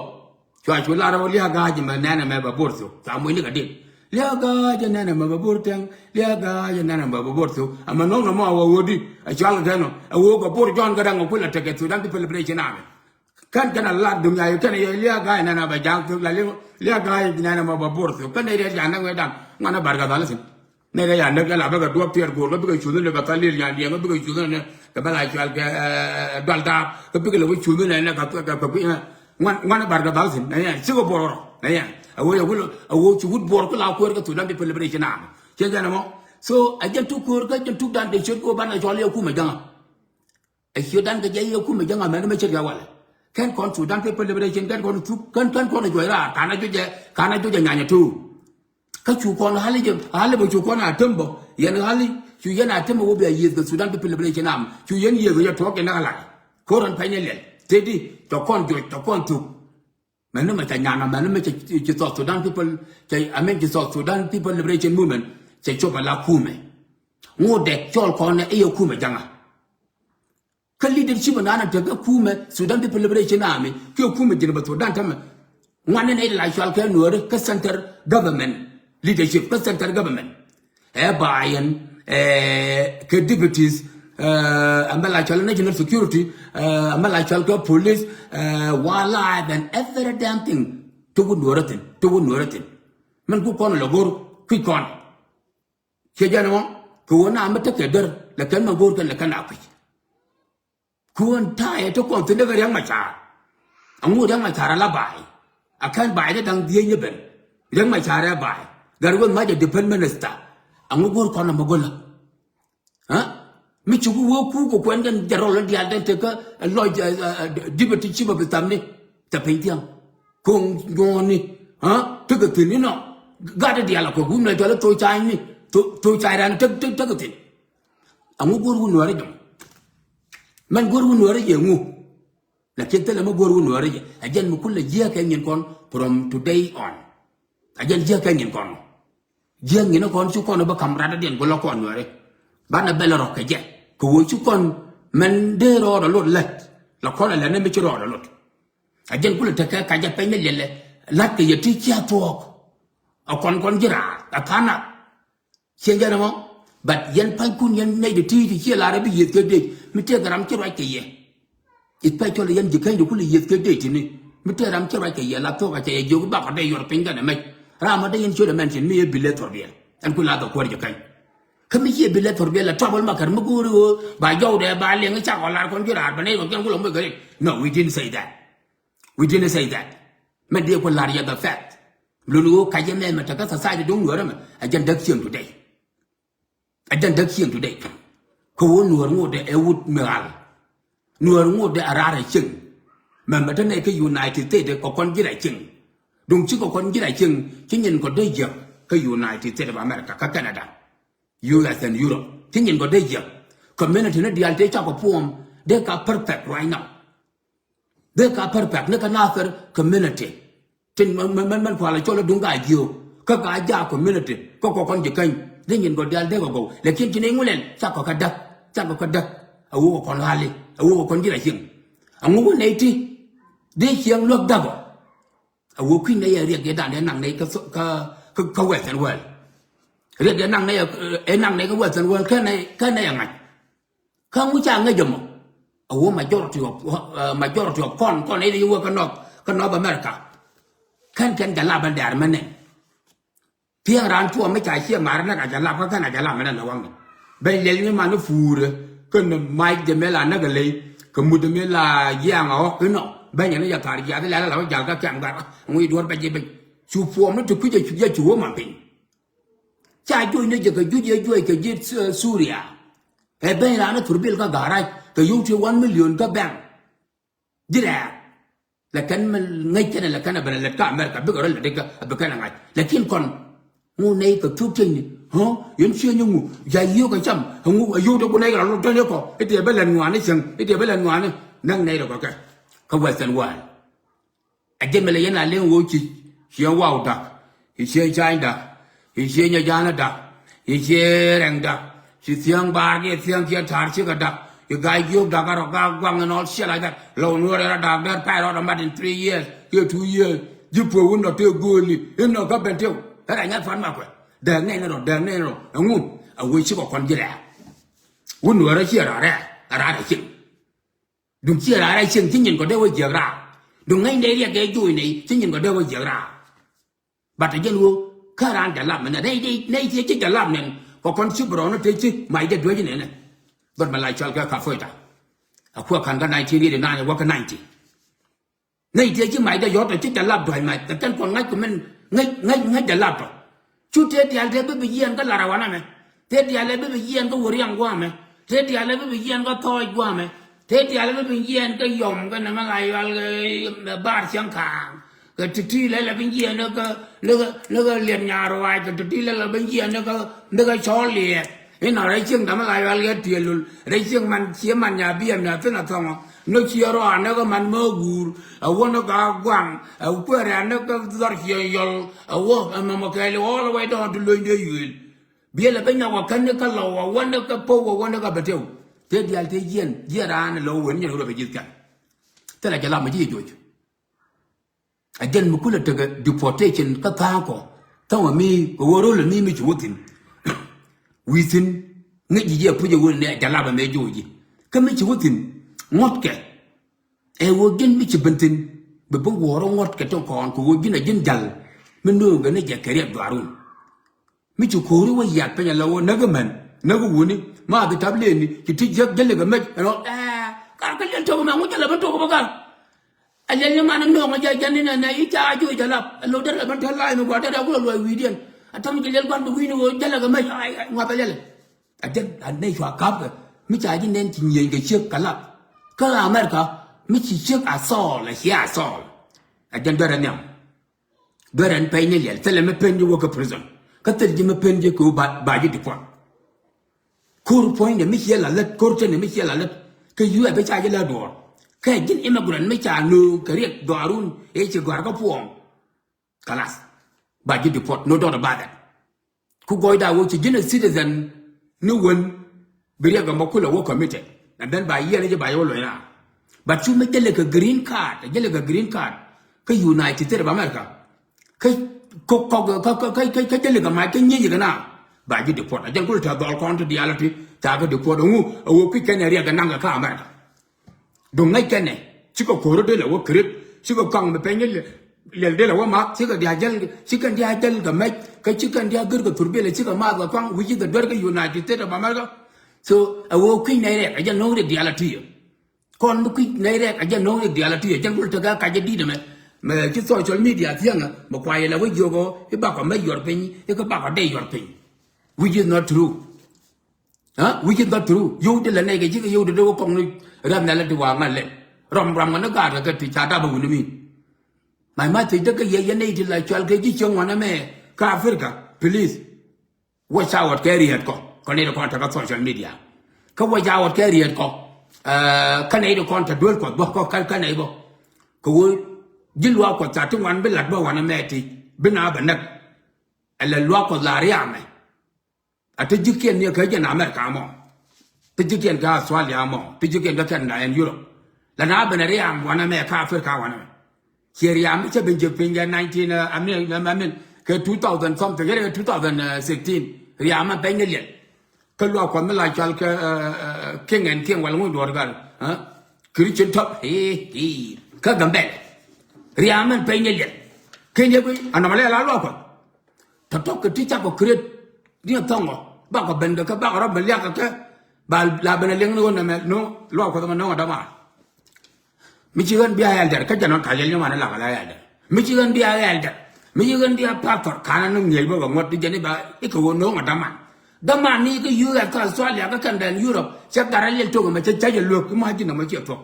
Cua cu lar wä liak ga̱c mɛ nɛnɛ mɛ bɛ bor thok ca muc ni kɛ dit. Liak ga̱c nɛnɛ mɛ bɛ bor tɛŋ liak ga̱c nɛnɛ mɛ bɛ bor thok. Ɛmɛ nɔŋ nɔmɔ a wä wä di a cual kɛ nɔ a wä kɛ bor John Garang a kuil a tekɛ Sudan People Liberation Army. Kɛn kɛn a lat dunia yu kɛn a yɛ liak ga̱a̱c nɛn a bɛ ja̱a̱ŋ thiök la liak ga̱a̱c nɛn a mɛ bɛ bor thiök kɛn a yɛ ja̱a̱ŋ nɛn wee da̱ŋ ŋuan a bar kɛ dhal thi̱n. Nɛn a yɛ nɛk kɛ la bɛ kɛ duɔp tiɛɛr go̱o̱r kɛ bikɛ cuth ni kɛ thal li̱l nyan diɛŋ kɛ bikɛ cuth ni kɛ bɛ la cual kɛ dual daap kɛ bikɛ lɛ wee cuth ni nɛn kɛ kɛ kɛ ŋuan ŋuan a bar kɛ dhal thi̱n nɛn yɛn cikɛ bor rɔ nɛn yɛn a wee a wee a wee ci wut bor kɛ la kueer kɛ thok dan di pɛl bɛ rɛ ci naam. Cɛ jɛn ɛmɔ so a jɛn tuk ko̱o̱r kä jɛn tuk dan dee ciöt kɛ wä ban kɛ cɔl yɛ kumɛ ja̱ŋä. Ɛ ciötdan kɛ jɛ yɛ kumɛ jäŋ amɛn mɛ ce̱tkɛ walɛ. Kɛn kɔn Sudan People Liberation, kɛn kɔn thuk, kɛn, kɛn kɔn juɔc raar, kana juɔc ɛ, kana juɔc ɛ nyanya tu. Kä cu kɔn hali jɛ, hali bä cu kɔn a tem bä, yɛn hali, cu yɛn a tem bä wä bia yieth kɛ Sudan People Liberation Army, cu yɛn yieth kɛ jɛ tuɔk jɛ näk a lat. Ko̱r ɛn pɛny ni lɛl, teti, tɔ kɔn juɔc, tɔ kɔn thuk. Mɛn ni mɛ ca nyan, mɛn ni mɛ ca ci South Sudan People, ca, I mean, ci South Sudan People Liberation Movement, ca cop a la kumɛ. Ŋot dɛ cɔl kɔn ɛ i̱ yɛ kumɛ jaŋa. Kä leadership nan a tekɛ kumɛ Sudan People Liberation Army kiɛ kumɛ Jinub Sudan tämɛ. Ŋuan ni nɛy la cɔal kɛ Nuäri kä center government leadership kä center government. Ɛ baayɛn, ɛ, kɛ deputies, ɛ, ɛmɛ la cɔal national security, ɛ, ɛmɛ la cɔal kɛ police, ɛ, wildlife and every damn thing. Ti wut Nuäri thin, ti wut Nuäri thin. Min ku kɔn lɛ go̱r kui̱ kɔn. Ciɛ jɛn ɛmɔ kɛ ɣöö na mi tekɛ däär lɛ kɛn mɛ go̱o̱r kɛn lɛ kɛn a kui̱c. Kɛ ɣöö ta̱a̱ ɛ ti kɔn thi̱n dee kɛ Riɛk Macar. Aŋu Riɛk Macar ala ba̱a̱y. A kɛn ba̱a̱y dee da̱ŋ dhiec ni ben. Riɛk Macar ɛ ba̱a̱y. Gat weth mac ɛ defense minister. Aŋu go̱o̱r kɔn ɛmɛ go̱lä. Ɛ mi cuk wee kuu kɛ kuɛn kɛn jɛ rɔl in diaal den tekä lɔc, ɛ, ɛ, ɛ, deputy chief of staff ni. Tɛ piny thiaŋ koŋ nyuɔɔni. Ɛ tekɛ thi̱n inɔ. Gat in diaal a kɔk wun mɛ jɔl in thok cany ni. Thok, thok cany ran tek, tek, tekɛ thi̱n. Aŋu go̱r wun Nuäri jɔm. Mɛn go̱r wun Nuäri jɛ ŋu. Lakin thilɛ mi go̱r wun Nuäri jɛ. Ɛ jɛn mi kulɛ jiäkɛ nyin kɔn from today on. Ɛ jɛn jiäkɛ nyin kɔn. Jiäk nyin kɔn cu kɔn bä kam radɔdiɛn ku lɔ kɔn Nuäri. Banɛ bɛl rɔk kɛ jɛ kɛ ɣöö cu kɔn mɛn dee rɔɔdɛ lot lät. La kɔn ɛ lät ni mi ci rɔɔdɛ lot. A jɛn kulɛ tekɛ kacɛ pɛny ni liɛlɛ la̱t kɛ yɛ ti cia thuɔɔk. A kɔn kɔn ji̱ raar a ka̱n nath. Ciɛ jɛn ɛmɔ. But yɛn pa̱nykun yɛn nɛy ti ti ti ciɛ lar ɛ bi yiëth kɛ dec mi tëëk ram ci ruac kɛ yɛ. Especially yɛn ji̱ käny di kulɛ yiëth kɛ dee ti̱ni. Mi te ram ci ruac kɛ yɛ la thok a cɛ yɛ jiök bakɔ dee yuɔr piny kɛnɛ mɛc. Ram a dee yɛn ciöt ɛ mɛn cin mi yɛ bi lɛ thor biɛl. Ɛn ku la dhɔ kuäär ji̱ käny. Kä mi ci yɛ bi lɛ thor biɛl la trouble ma kär mi go̱o̱ri ɣöö ba jɔw dee ba liɛŋ cak ɔ lar kɔn ji̱ raar bɛ nɛy kɔ kiɛn kulɛ moc kɛ rik. No, we didn't say that. We didn't say that. Mɛ dee ku lar yɛ the fact. Luni ɣöö kac yɛ mɛmɛ tekä society duŋ Nuäärä mɛ a jɛn däk cieŋ today. A jɛn däk cieŋ today. Kɛ ɣöö Nuäär ŋotdɛ ɛ wut mi ɣal. Nuäär ŋotdɛ a raar ɛ cieŋ. Mɛmɛ te nɛy kä United States kɛ kɔn ji̱ rɛy cieŋ. Duŋ ci kɛ kɔn ji̱ rɛy cieŋ ci nyin kɔ dee jiäk kä United States of America kä Canada, U S and Europe. Ci nyin kɔ dee jiäk. Community ni diaal tëë cakɔ puɔm dee ka perfect right now. Dee ka perfect ni kä Nathir community. Tin mɛn mɛn mɛn kualɛ cɔl i̱ duŋ ka jiök kä ka jaak community kä kɔ kɔn ji̱ käny. Dee nyin gɔ̱ diaal dee kɔ gɔw lakin tin i̱ ŋulɛn cakɔ kä däk. Cakɔ kä däk. A wukɔ kɔn ɣali a wukɔ kɔn ji̱ la cieŋ. A ŋuk wä nɛy ti dee cieŋ luäk däkɔ. A wuk kui̱ nɛy ɛ riɛk yɛ dan dee naŋ nɛy kä kä kä western world. Riɛk yɛ naŋ nɛy ɛ naŋ nɛy kä western world kä nɛy kä nɛy ɛ ŋa̱c. Kä ŋu ca ŋäc ɛmɔ a wä majority of, uh, majority of kɔn kɔn i̱ wä kä North, kä North America. Kɛn kɛn jalap ɛn dɛ̈r mɛ nɛn. Piɛŋ raan tuɔɔk mi ca ciɛ mar näk a jalap kä kɛn a jalap mɛ nɛn la waŋni. Bɛny lɛl ni man ni puurɛ kɛn mac jɛ mɛ la näk a ley kɛ mut mi la jiaŋ a ɣɔk inɔ. Bɛny ni jɛ thar jiath ilɛl la wä jal kä kɛm gat ŋuc duɔ̱r bɛ ji̱ bɛny cu puɔm ni ti kui̱c a cu jɛ cu wä man piny. Ca juɔc ni jɛ kɛ juc yɛ juɔc kɛ ji̱, eh, Suria. Ɛ ben raan a thur bil kä garac kɛ yio̱w ti one million kä bank. Ji̱ rɛɛk. Lɛ kɛn mi ŋäc kɛn lɛ kɛn a ben a lät kä America bikɛ rɔ lät ikä a bi kɛn a ŋa̱c. Lakin kɔn ŋu nɛy kɛ thuk tiecni. Ɣä yɛn ciëny ŋu ca yio̱w kɛ cam ɛ ŋu a yio̱w ti ku nɛy kɛ rɔ lɔ tɔ̱ni kɔ i̱ tiɛ bä lɛn ŋuani cieŋ i̱ tiɛ bä lɛn ŋuani. Näk nɛy rɔ kɛ kɛ kä western world. A jɛ mɛlɛ yɛn a leŋ ɣöö ci ciɛ waw da̱k, ci ciɛ cany da̱k, ci ciɛ nyɛ ja̱a̱nä da̱k, ci ciɛ rɛŋ da̱k, ci thiäŋ baar kiɛ thiäŋ kiɛ ta̱a̱r cikɛ da̱k. Ci ga̱a̱c jiök da̱k a rɔ ga̱a̱k guaŋ in all shit like that. Lɔ wun wä rɛl a da̱k dɛr pay rɔɔdɛ mat in three years kiɛ two years. Ji̱ puɔ̱k wun nɔ tëë gööli in nɔ kä ben tëw. Ɛ rɛy nyath pan ma kuɛ dääk nɛy ni rɔ dääk nɛy ni rɔ ɛŋu. A wee cikɛ kɔn ji̱ rɛ̈ɛ̈. Wun wä rɔ ciɛ rɔ rɛ̈ɛ̈ a raar a cieŋ. Duŋ ciɛ raar a cieŋ ci nyin kɔ dee wä jiäk raar. Duŋ ŋäcni dee riɛk kɛ joc nɛy ci nyin kɔ dee wä jiäk raar. Bat a jɛn ɣöö kä raan jalap mɛn nɛy dee nɛy ciɛ ci jalap nɛn kɔ kɔn ci bi rɔɔn te ci mac dee duec nɛn. Bat mɛ la cɔal kɛ kapoita. A kuɛ ka̱n kä nineteen eighty nine wä kä ninety. Ŋäc tëë ci mac dee yɔ̱t tɔ ci jalap dua̱c mac kɛ kɛn kɔn ŋa̱c kɛ mɛn ŋäc ŋäc ŋäc jalap tɔ. Cu tëë diaal tëë bi bi yiɛn kä lar awan amɛ. Tëë diaal ɛ bi bi yiɛn kä wuriaŋ guamɛ. Tëë diaal ɛ bi bi yiɛn kä thɔɔc guamɛ. Tëë diaal bä ben jiɛɛn kä yɔm kä nɛmɛ la yual kɛ bar cäŋ kaaŋ. Kɛ ti̱ti̱ lɛ lɛ ben jiɛɛn ni kä, ni kä, ni kä liɛt nyaar wac kɛ ti̱ti̱ lɛ lɛ ben jiɛɛn ni kä, ni kä cɔɔl liɛɛk. Inɔ rɛy cieŋ damä la yual kɛ tiɛɛl lul rɛy cieŋ man ciɛ man nya biɛm nya thin a thɔŋɔ. Ni ciɛ rɔa ni kä man mä guur ɛ wä ni kä guaŋ ɛ kuɛɛr ɛ ni kä dhɔr ciɛ yɔl ɛ wä ɛ mɛmɔ kɛɛli all the way down to lony dee yuëël. Biɛl ɛ ben nyɔk ɛ kän ni kä lɔw ɛ wä ni kä pow ɛ wä ni kä bɛ tëw. Tëë diaal tëë jiɛn jiɛn raan ɛ lɔw wen nyɛn wä bɛ ji̱th kɛn. Thilɛ jɛ lam ɛ ji̱ joc. A jɛn mi kulɛ tekɛ deportation kä tha̱a̱ŋ kɔ. Tha̱a̱ŋ mi kɛ wä rol ni mi ci wä thi̱n. Wi̱i̱ thi̱n ŋäc ji̱ jiɛ puc ɛ wä ni a jalab ɛ mɛ joc ji̱. Kä mi ci wä thi̱n ŋuɔ̱tkɛ. Ɛ wä ji̱n mi ci ben thi̱n bi bi wuɔ̱ɔ̱r ŋuɔ̱tkɛ tin kɔn kɛ wä ji̱n a ji̱n jal. Mi nööŋkɛ ni jɛ kɛ riɛk dhuaarun. Mi ci ko̱ri wä yiat piny ala wä näk män näk wuni ma bi tap leni ci ti jiäk jäli kɛ mec ɛnɔ ɛɛ kar kä liɛl tok mɛ ŋu jälɛ bä tok bä kar. A liɛl ni man nɔŋ jɛ jɛn ni nɛ nɛ i̱ ca juc jɛ lap ɛ lo̱k derɛ bä tɛl la̱a̱c mi gua derɛ kulɛ luɔc wi̱i̱diɛn. A täm ci liɛl gua̱n bi wi̱i̱ni wä jälɛ kɛ mec ŋuath a liɛl. A jɛn a nɛy cua ka̱pkɛ mi ca ji̱ nɛn ci nyieny kɛ ciek kɛ lap. Kä America mi ci ciek a thɔɔl a cia a thɔɔl. A jɛn duerɛ nhiam. Duerɛ ɛn pɛy ni liɛl thilɛ mi pen ji̱ wä kä prison. Kä thil ji̱ mi pen ji̱ kɛ wä ba ji̱ deport. Ko̱r puɔ̱nydɛ mi ciɛ la lät ko̱r teni mi ciɛ la lät. Kä yu ɛ bi ca ji̱ lät duɔɔr. Kä ji̱n immigrant mi ca nööŋ kɛ riɛk duaarun ëë ci gɔ̱a̱r kä puɔ̱ɔ̱ŋ. Kalas. Ba ji̱ deport, no doubt about that. Ku gɔɔyda wä ci ji̱n a citizen ni wen bi riɛk ɛmɔ kulɛ wä committed. And then ba yiɛn ji̱ ba yɛ wä luɔ̱ny raar. But cu mi jälɛ kɛ green card, jälɛ kɛ green card kä United States of America. Kä kɔk kä jälɛ kɛ mac kä nyiec kɛ na ba ji̱ deport. A jɛn kulɛ tɛ dhɔl kɔn ti diaal ti ca kɛ deport ɛŋu ɛ wä kui̱c kɛn ɛ riɛk kɛ naŋ kɛ kä America. Duŋ ŋäc kɛnɛ cikɛ ko̱r dee lɛ wä kret cikɛ kɔaŋ mi pɛny liɛl dee lɛ wä math cikɛ diaal jäl cikɛ diaal jäl kɛ mɛc kä cikɛ diaal gër kɛ thur bilɛ cikɛ math kɛ kɔaŋ wi̱ci kɛ duer kä United States of America. So ɛ wä kui̱c nɛy rɛk ɛ jɛ no̱o̱ŋ ri diaal a ti̱i̱. Kɔn bi kui̱c nɛy rɛk ɛ jɛ no̱o̱ŋ ri diaal a ti̱i̱ ɛ jɛn wä tekɛ kac jɛ di̱t ɛmɛ. Mɛ ci social media thiäŋä mɛ kuay lɛ wä jiök ɔ i̱ bakɔ mɛ yuɔr piny i̱ kä bakɔ dee yuɔr piny. Which is not true. Aa wi̱ci dhɔt through yio̱w ti lɛ nɛy kɛ cikɛ yio̱w ti dee wä kɔŋ ni ram nhial ti wa̱a̱ ŋa̱l lɛ. Rɔm rɔm ŋa̱n ni ga̱a̱t kɛ kɛ ti ca dap ɛ wuni mi. My message dee kä yɛ yɛ nɛy ti la cual kɛ ji̱ cieŋ wanɛ mɛ kä Africa. Please watch out kɛ riet kɔ kɔ nɛy ti kɔn te kä social media. Kä watch out kɛ riet kɔ kä nɛy ti kɔn te duel kuɔth bä kɔ kä nɛy bä. Kɛ wä ji̱ luaak kuɔth ca ti ŋuan bi lat bä wanɛ mɛ ti bi na bɛ näk. Ɛlɛ luaak kuɔth la riaamɛ. A ti ji̱kiɛn ni kä jɛn America mɔ. Ti ji̱kiɛn kä Australia mɔ. Ti ji̱kiɛn kä Canada ɛn Europe. La na ben riam wanɛ mɛ kä Africa wanɛ mɛ. Ciɛ riam mi cɛ ben jek piny kɛ nineteen, uh, I mean, I mean, kɛ two thousand something, kɛ two thousand sixteen. Riam mɛ pɛny ni liɛl. Kä luak kuɔth mi la cual kɛ, uh, uh, king and king wal ŋuc duɔr gal. Huh? Christian top. Hee, hee. Kä Gambɛl. Riam mɛ pɛny ni liɛl. Ken yɛ bi anɔmɔ lɛ la luak kuɔth. Tɔ̱tɔ̱ kɛ ti cakɔ kret ni thɔŋɔ bakɔ ben kɛ kɛ bakɔ rɔ ben liak kɛ kɛ. Ba la ben a liɛŋ ni ɣöö nɛmɛ no̱o̱ŋ luak kuɔth mɛ no̱o̱ŋ a dämaan. Mi ci ɣän bia elder kä jɛn ɣän ka liɛl ni man ilak ala elder mi ci ɣän bia elder. Mi ci ɣän bia pastor ka̱n ni ŋi̱eec bä kɛ ŋuɔ̱t ti jɛn iba ikɛ ɣöö no̱o̱ŋ a dämaan. Dämaan ni kä U S kä Australia kä kɛn dɛn Europe cɛ gat a liɛl tok ɛmɛ cɛ cä jɛ luek ima̱a̱c ji̱n ɛmɔ ciɛ thuɔ̱k.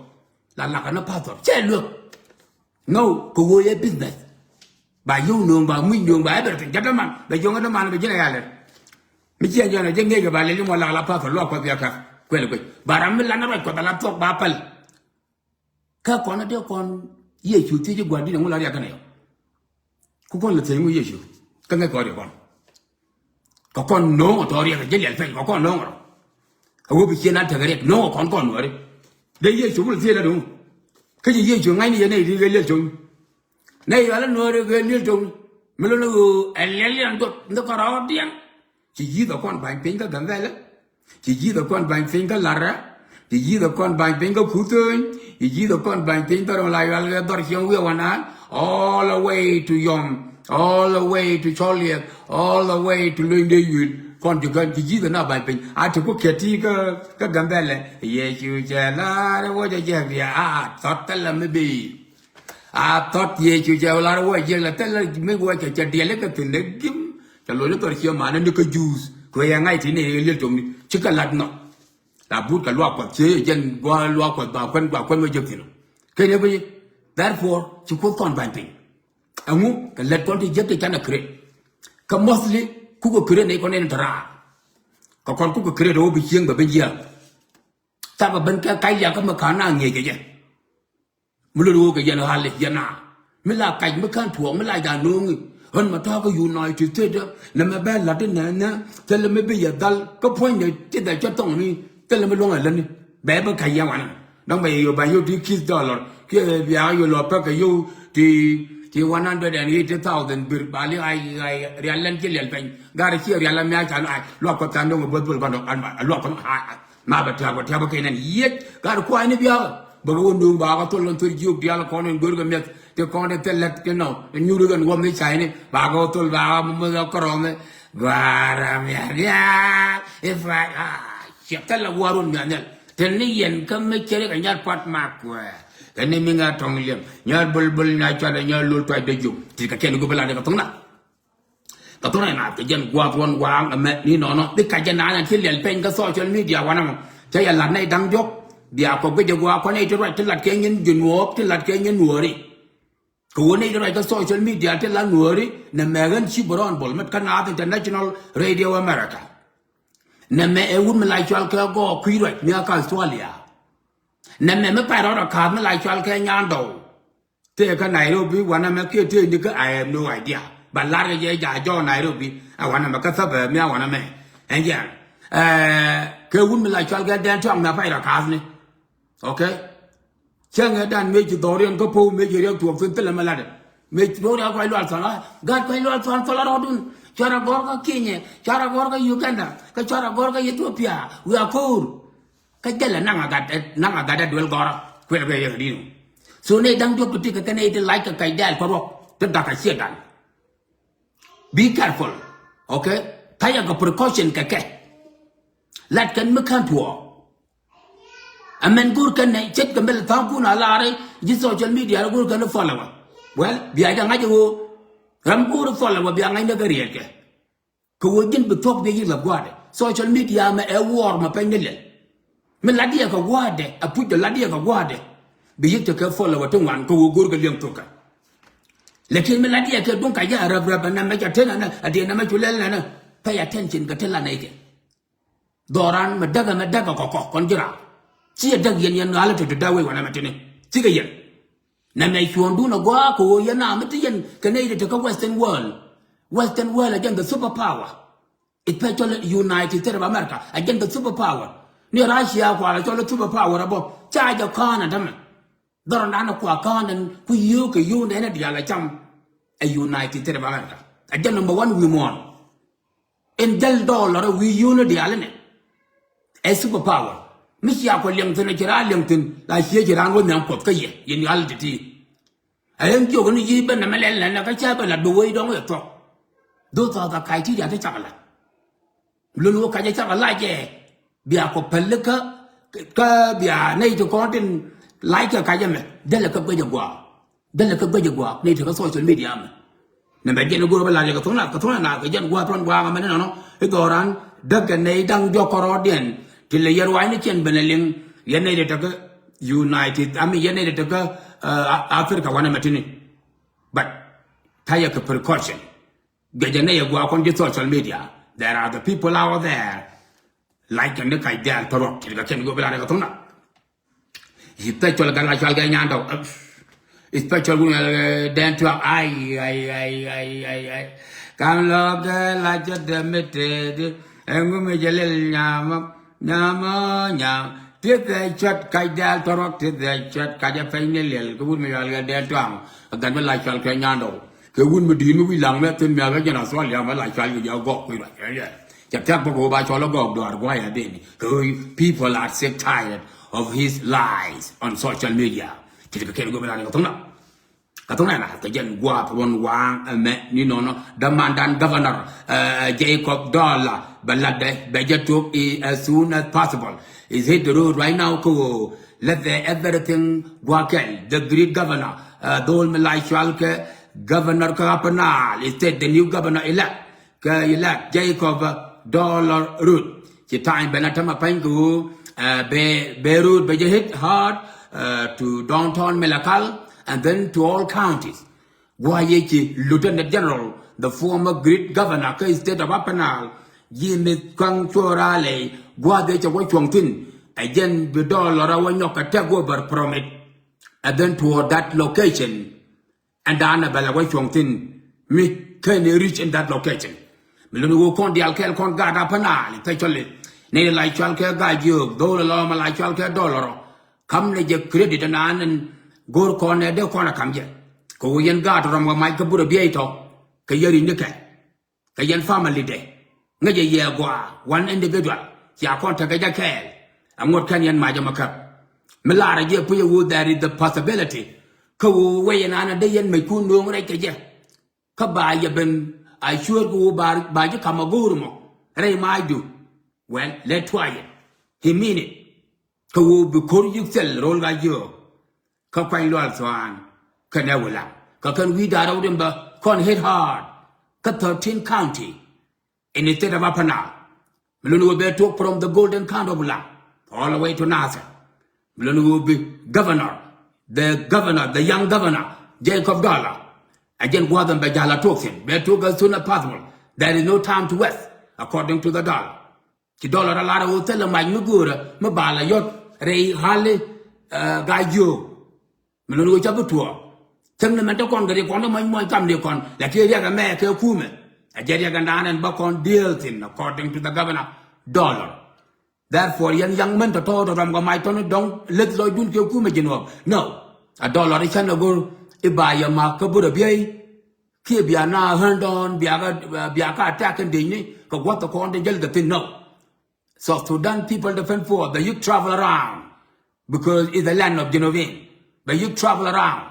La lak ɛn a pastor cɛ luek. Ŋäw kɛ ɣöö yɛ business. Ba yio̱w nööŋ ba muc nööŋ ba everything jɛ däman bɛ jiɔŋ däman bɛ ji̱n a yalɛ. Mi ciɛ jɔn a jɛ ŋiec kɛ ba lɛl imɔ lak la path luak kuɔth bia kath kuɛl kuec ba ram mi lan ruac kuɔth a la thuɔk ba päl. Kä kɔn a dee kɔn Yecu thiec i̱ gua̱n di̱t ɛŋu la riak kɛn a yɔ. Ku kɔn lɛ thiec ŋu Yecu kä ŋäc kɔn riak kɔn. Kɛ kɔn no̱o̱ŋ ɔ tɔ̱ riɛk ɛ ji̱ liɛl pɛny kɛ kɔn no̱o̱ŋ ɔ rɔ. Ɛ wä bi ciën a tekɛ riɛk no̱o̱ŋ ɔ kɔn kɔn nuɔ̱ɔ̱ri. Dee Yecu wul thiëël a duŋ. Kä ci Yecu ŋa̱cni yɛn nɛy ri kɛ liɛl co̱ŋ. Nɛy yual a nuɔ̱ɔ̱ri kɛ liɛl co̱ŋ. Mi lo̱n ɛ ɣöö ɛ liɛl yɛn duɔth ni kɔn rɔɔdiɛn. Ci yi̱th ɛ kɔn ba̱ny piny kä Gambɛlɛ. Ci ji̱th ɛ kɔn ba̱ny piny kä Larɛ. Ci ji̱th ɛ kɔn ba̱ny piny kä Kuthöny. Ci ji̱th ɛ kɔn ba̱ny piny kä Rɔm la yual kɛ dhɔr cieŋ wi̱i̱ wanan. All the way to Yɔm. All the way to Cɔliɛth. All the way to Lony dee yuil. Kɔn ci kän ci ji̱th ɛ na ba̱ny piny a ti ku kɛt ti kä kä Gambɛlɛ. Yecu cɛ lar wä jɛ jɛ bia a thɔt thilɛ mi bi. A thɔt Yecu cɛ lar wä jiɛk la thilɛ mi wä cɛ cɛ diɛl ikä thi̱n dee gim. Cɛ lo̱c ni thɔr ciɛ manä ni kä Juudh kuɛ yɛ ŋa̱c ti ni liɛl to̱ŋni ci kɛ lat nhɔk. Tha but kɛ luaak Kuɔth, ciɛ jɛn gua luaak Kuɔth ba kuɛn, gua kuɛn wä jek thi̱n. Kɛn yɛ bi, therefore ci Kuoth kɔn ba̱ny piny. Ɛŋu? Kɛ lät kɔn ti jek ti canɛ create. Kä mostly kukɛ create ni kɔn in te raar. Kɛ kɔn kukɛ create wä bi cieŋ bɛ ben jiääk. Tha bɛ ben kɛ kac liak kä mi ka̱n na ŋi̱eec kɛ jɛ. Mi lot ɣöö kɛ yɛn ɣali yɛn a mi la kac mi ka̱n tuɔɔk mi la ja̱ no̱o̱ŋi. Ɣän ma ta̱a̱ kä United States nɛ mɛ bɛ la̱t inɛ nɛ thilɛ mi bi yɛ dhal kä puɔ̱nydɛ ti dhɛ cä thɔŋ mi thilɛ mi luɔ̱ŋ ɛ lätni. Bɛ bi ka̱c yɛ wanɛ dɔ̱ŋ bɛ yɛ yo̱o̱ ba yo̱o̱ ti kith dollar kiɛ bia yo̱o̱ lɔ pek kɛ yo̱o̱ ti ti one hundred and eighty thousand bir ba li ɣa̱c ɣa̱c rial lɛn ci liɛl peny. Gat ciɛ rial la mia ca luak Kuɔth ca no̱o̱ŋ ɛ buɔth bol kɔn dɔ̱ŋ luak kɔn. Ma bɛ tiak bɛ tiak bä kɛ nɛn yiec gat kuany ni biak. Bä kɛ wä nuŋ ba kɛ thol kɔn thol jiök dial kɔn in go̱r kɛ miɛth ti kɔn in thil lät kɛ nɔ nyuri kɛn wä mi cayni ba kɛ wä thol ba kɛ mɛ kɛ kɔrɔmɛ. Guara mia mia ifa. Ciɛ thil la guarun mia nhial. Tɛn ni yɛn kä mi cɛ ri kɛ nyar pat ma kuɛ kɛ ni mi ŋa tɔŋ liɛm nyar bul bul nya cuat nyar lul tuac dee jiök ti kɛ kɛn go̱ bä la dee kɛ thoŋ na. Kɛ thurɛ naath kɛ jɛn gua̱a̱th ruɔ̱n waaŋ ɛmɛ ni nɔnɔ bi kac jɛ naan ɛn ci liɛl peny kä social media wanɛ mɔ. Cä yɛ lat nɛy da̱ŋ diɔ̱k bia kɔ guic jɛ gua̱a̱ kɔn nɛy ti ruac ti lat kɛ nyin ji̱ nuɔɔk ti lat kɛ nyin nuɔɔri. Kɛ ɣöö nɛy ti ruac kä social media ti lat nuɔɔri nɛ mɛ ɣän ci bɛ rɔɔn bol mɛt kä Naath International Radio America. Nɛ mɛ ɛ wut mi la cual kɛ gɔɔk kui̱ ruac mi a kä Australia. Nɛ mɛ mi pay rɔɔd ɛ ka̱a̱th mi la cual kɛ nyandɔw. Tëë kä Nairobi wanɛ mɛ kiɛ tëë ni kä I have no idea. Ba lar kɛ jɛ ja jɔ Nairobi a wanɛ mɛ kä thäpɛ mi a wanɛ mɛ. Ɛn jɛn kɛ wun mi la cual kɛ dɛn tuaŋ mɛ pay rɔ ka̱a̱thni. Okay. Cäŋɛ dan mëë ci dhɔriɛn kä po̱w mëë ci riɛk tuɔɔk thin thilɛ mɛ latdɛ. Mëë ci dhɔriɛn kuac lual thɔn a gat kuac lual thɔn thɔl a rɔɔdun. Cuarɛ gɔr kä Kenya cuarɛ gɔr kä Uganda kä cuarɛ gɔr kä Ethiopia. Wiaa ko̱o̱r. Kä jälɛ naŋ a gat naŋ a gat a duel gɔrä kuɛl kɛ yɛ kɛ di̱n. So nɛy da̱ŋ diɔ̱k ti ti kɛ kɛ nɛy ti lac kɛ kac dɛɛl kɛ ruɔk ti gak a ciɛ da̱ŋ. Be careful. Okay. Ta̱yɛ kɛ precaution kɛ kɛ. Lat kɛn mi kän tuɔɔk. Ɛmɛn go̱r kɛn nɛ ce̱tkɛ mɛl tha̱a̱ŋkun a la̱r ji̱ social media go̱r kɛn follower. Well bia jɛ ŋa̱c ɣöö ram go̱r follower bia ŋa̱c ni kɛ riɛɛtkɛ. Kɛ ɣöö ji̱n bi thuɔ̱k bi yi̱k la gua̱a̱dɛ. Social media mɛ ɛ wuɔɔr mɛ pɛny ni lɛl. Mi lat diɛɛk kɛ gua̱a̱dɛ a puc dɛ lat diɛɛk kɛ gua̱a̱dɛ. Bi yi̱k tekɛ follower ti ŋuan kɛ ɣöö go̱o̱r kɛ liɛŋ thuɔ̱kä. Lakin mi lat diɛɛk kɛ duŋ ka jɛ a rɛp rɛp a nɛmɛ ca ten a nɛ a diɛ nɛmɛ cu lɛl nɛnɛ. Pay attention kɛ ti la nɛy kɛ. Dhɔran mɛ däk ɛmɛ däk ɛ kɔkɔ kɔn ji̱ raar. Ci ɛ däk yɛn yɛn ɣa̱lä te te däk wec wanɛ mɛ tini cikɛ yɛn. Nɛ mɛ cuɔ̱ɔ̱ŋdun ɛ gɔaa kɛ ɣöö yɛn a mi ti yɛn kɛ nɛy ti te kä Western world. Western world ɛ jɛn the super power. Especially United States of America ɛ jɛn the super power. Ni Russia kualɛ cɔl ɛ super power ɛ bä ca jɛ kɔn ɛ tämɛ. Dhɔrɔndan ɛ kua kɔn ɛn ku yio̱o̱k kɛ yio̱o̱k nɛn ɛ diaal ɛ cam. Ɛ United States of America ɛ jɛn number one wi̱i̱ muɔ̱ɔ̱n. In jäl dollar wi̱i̱ yio̱o̱ni diaal inɛ. Ɛ super power mi cia kɔ liɛŋ thi̱n ɛ ci raan liɛŋ thi̱n la cie ci raan wä nhiam Kuɔth kä yɛ yɛn yal ti̱ti̱. Ɛ ɣän jiök ni yi̱ ben nɛmɛ lɛl nɛnɛ kä cä ben la bi wec dɔ̱ŋ ɛ thuɔ̱k. Those are the criteria ti cak la. Lun wä kac ɛ cak la jɛ bia kɔ päl kä kä bia nɛy ti kɔn tin lac kɛ kac ɛmɛ dälɛ kä guec ɛ gua̱a̱. Dälɛ kä guec ɛ gua̱a̱k ni ti kä social media mɛ. Nɛ mɛ jɛn go̱o̱r bä la̱r yɛ kɛ thuŋ na kɛ thuŋ na na kɛ jɛn gua̱a̱k thuɔ̱n gua̱a̱k mɛ ni nɔnɔ. I̱ dhɔran däk kɛ nɛy da̱ŋ diɔ̱k kɔrɔɔdiɛn ti lɛ yɛ ruaacni cɛn ben ɛ liŋ. Yɛn nɛy ti tekä United, I mean yɛn nɛy ti tekä Africa wanɛ mɛ tini. But ta̱yɛ kɛ precaution. Guecɛ nɛy ɛ gua̱a̱k kɔn ji̱ social media. There are the people out there. Lac kɛn ni kac diaal tɔrɔk ti kɛ kɛn go̱o̱r bä la̱r yɛ kɛ thuŋ na. Especial gat la cual kɛ nyandɔw. Especial wun ɛ dɛn tuak ay ay ay ay ay ay. Kam lɔ kɛ la cɛ dɛm mi tëëdi. Ɛŋu mi jɛ lɛl nyamɔ nyamɔ nyam. Ti dhɛ cuat kac dɛl tɔrɔk ti dhɛ cuat kac ɛ pɛny ni lɛl kɛ wun mi cual kɛ dɛn tuak. Gat mi la cual kɛ nyandɔw. Kɛ wun mi di̱i̱t mi wi̱c laŋ mɛ thin miakä jɛn Australia mɛ la cual kɛ jɛ gɔk kui̱ ruac. Cɛ thiak bä kɛ wä ba cɔl ɛ gɔɔk duaar gua̱a̱c a dheni kɛ ɣöö people are sick tired of his lies on social media. Ti ti kɛ kɛn go̱o̱p in raan kɛ tho̱ŋ na kɛ tho̱ŋ na na kɛ jɛn gua̱a̱p ruɔ̱n waaŋ ɛmɛ ni nɔnɔ dämandan governor Jacob Dollar bɛ latdɛ bɛ jɛ tuɔk as soon as possible. Is hit the road right now kɛ ɣöö lɛthɛ everything gua̱a̱kɛl the great governor dhol mi la cual kɛ governor kä Upper Nile State the new governor elect. Kɛ elect Jacob Dollar Road ci ta̱a̱ny ben a tämɛ pa̱ny kɛ ɣöö Uh, bɛ, bɛ road bɛ jɛ hit hard uh, to downtown Malakal and then to all counties. Gua̱a̱ yɛ ci Lieutenant General, the former great governor kä state of Upper Nile, Jimmy Kang Chorale, gua̱a̱ yɛ cɛ wä cuɔ̱ŋ thi̱n. Ɛ jɛn bi dollar a wä nyɔk kɛ take over from it. And then toward that location, ɛn da̱a̱n ɛ bɛ lɛ wä cuɔ̱ŋ thi̱n mi ken reach in that location. Mi luni wä kɔn diaal kɛɛl kɔn gaat Upper Nile, especially ni la cual kɛ gaat jiök, dhol lɔ ma la cual kɛ dollar. Kam ni jɛ credit ɛn an ɛn go̱o̱r kɔn ɛ dee kɔn ɛ kam jɛ. Kɛ wä yɛn gaat rɔm kɛ mac kä burɛ biey tɔ kɛ yɛ ri̱n ni kɛ. Kɛ yɛn family de ŋäcɛ yɛ gɔaa, one individual cia kɔn tekɛ jɛ kɛɛl. Aŋot kɛn yɛn macä mɛ käp mi laarɛ jiɛ pucɛ wu there is the possibility kä wu wec ɛn an a dee yɛn mec kun no̱o̱ŋ rɛc kɛ jɛ. Kä ba yɛ ben a cuäär kä wu ba ji̱ kam a go̱o̱r mɔ rɛy macdu. Well, let try it. He mean it. Kä wu bi ko̱r yik thil ro̱l ka jiök. Kä kuany lual thuan kɛnɛ wi̱i̱ lam kä kɛn wi̱i̱ da̱rä wut in bä kɔn hit hard kä thirteen county in the state of Upper Nile. Mi luni wä bɛ tuɔk from the golden county of Lam all the way to Nasir. Mi luni wä bi governor, the governor, the young governor, Jacob Dollar. Ɛ jɛn gua̱a̱th in bɛ ja̱l a tuɔk thi̱n, bɛ tuɔk as soon as possible. There is no time to waste, according to the Dollar. Ci dollar a lar a ɣöö thilɛ mac mi göörä mi bal a yɔt rɛy ɣali. Gaa jiöök mi lon ɣöö ca bi tuɔɔk. Thäŋ ni mɛn te kɔn kɛ ri kɔn ni mɔc mɔc kam ni kɔn la kiɛ riɛk ɛmɛ kɛ kumɛ. A jɛ riɛk ɛn daan ɛn bä kɔn deal thin according to the governor dollar. Therefore yɛn yaŋ mɛn tɔ̱tɔ̱ tɔ̱ rɔm kɛ mac tɔ̱ni dɔ̱ŋ leth lɔcdun kɛ kumɛ ji̱ nuɔɔk. No. A dollar i̱ cän a go̱r i̱ ba yɛ ma̱k kä bur a biey. Kiɛ bia na ɣän dɔ̱ɔ̱n bia kä bia kä attack in dec ni kɛ gua̱th kɔn de jäl kɛ thin nɔ. South Sudan People Defense Force bɛ yik travel around because it's the land of Genovin. Bɛ yik travel around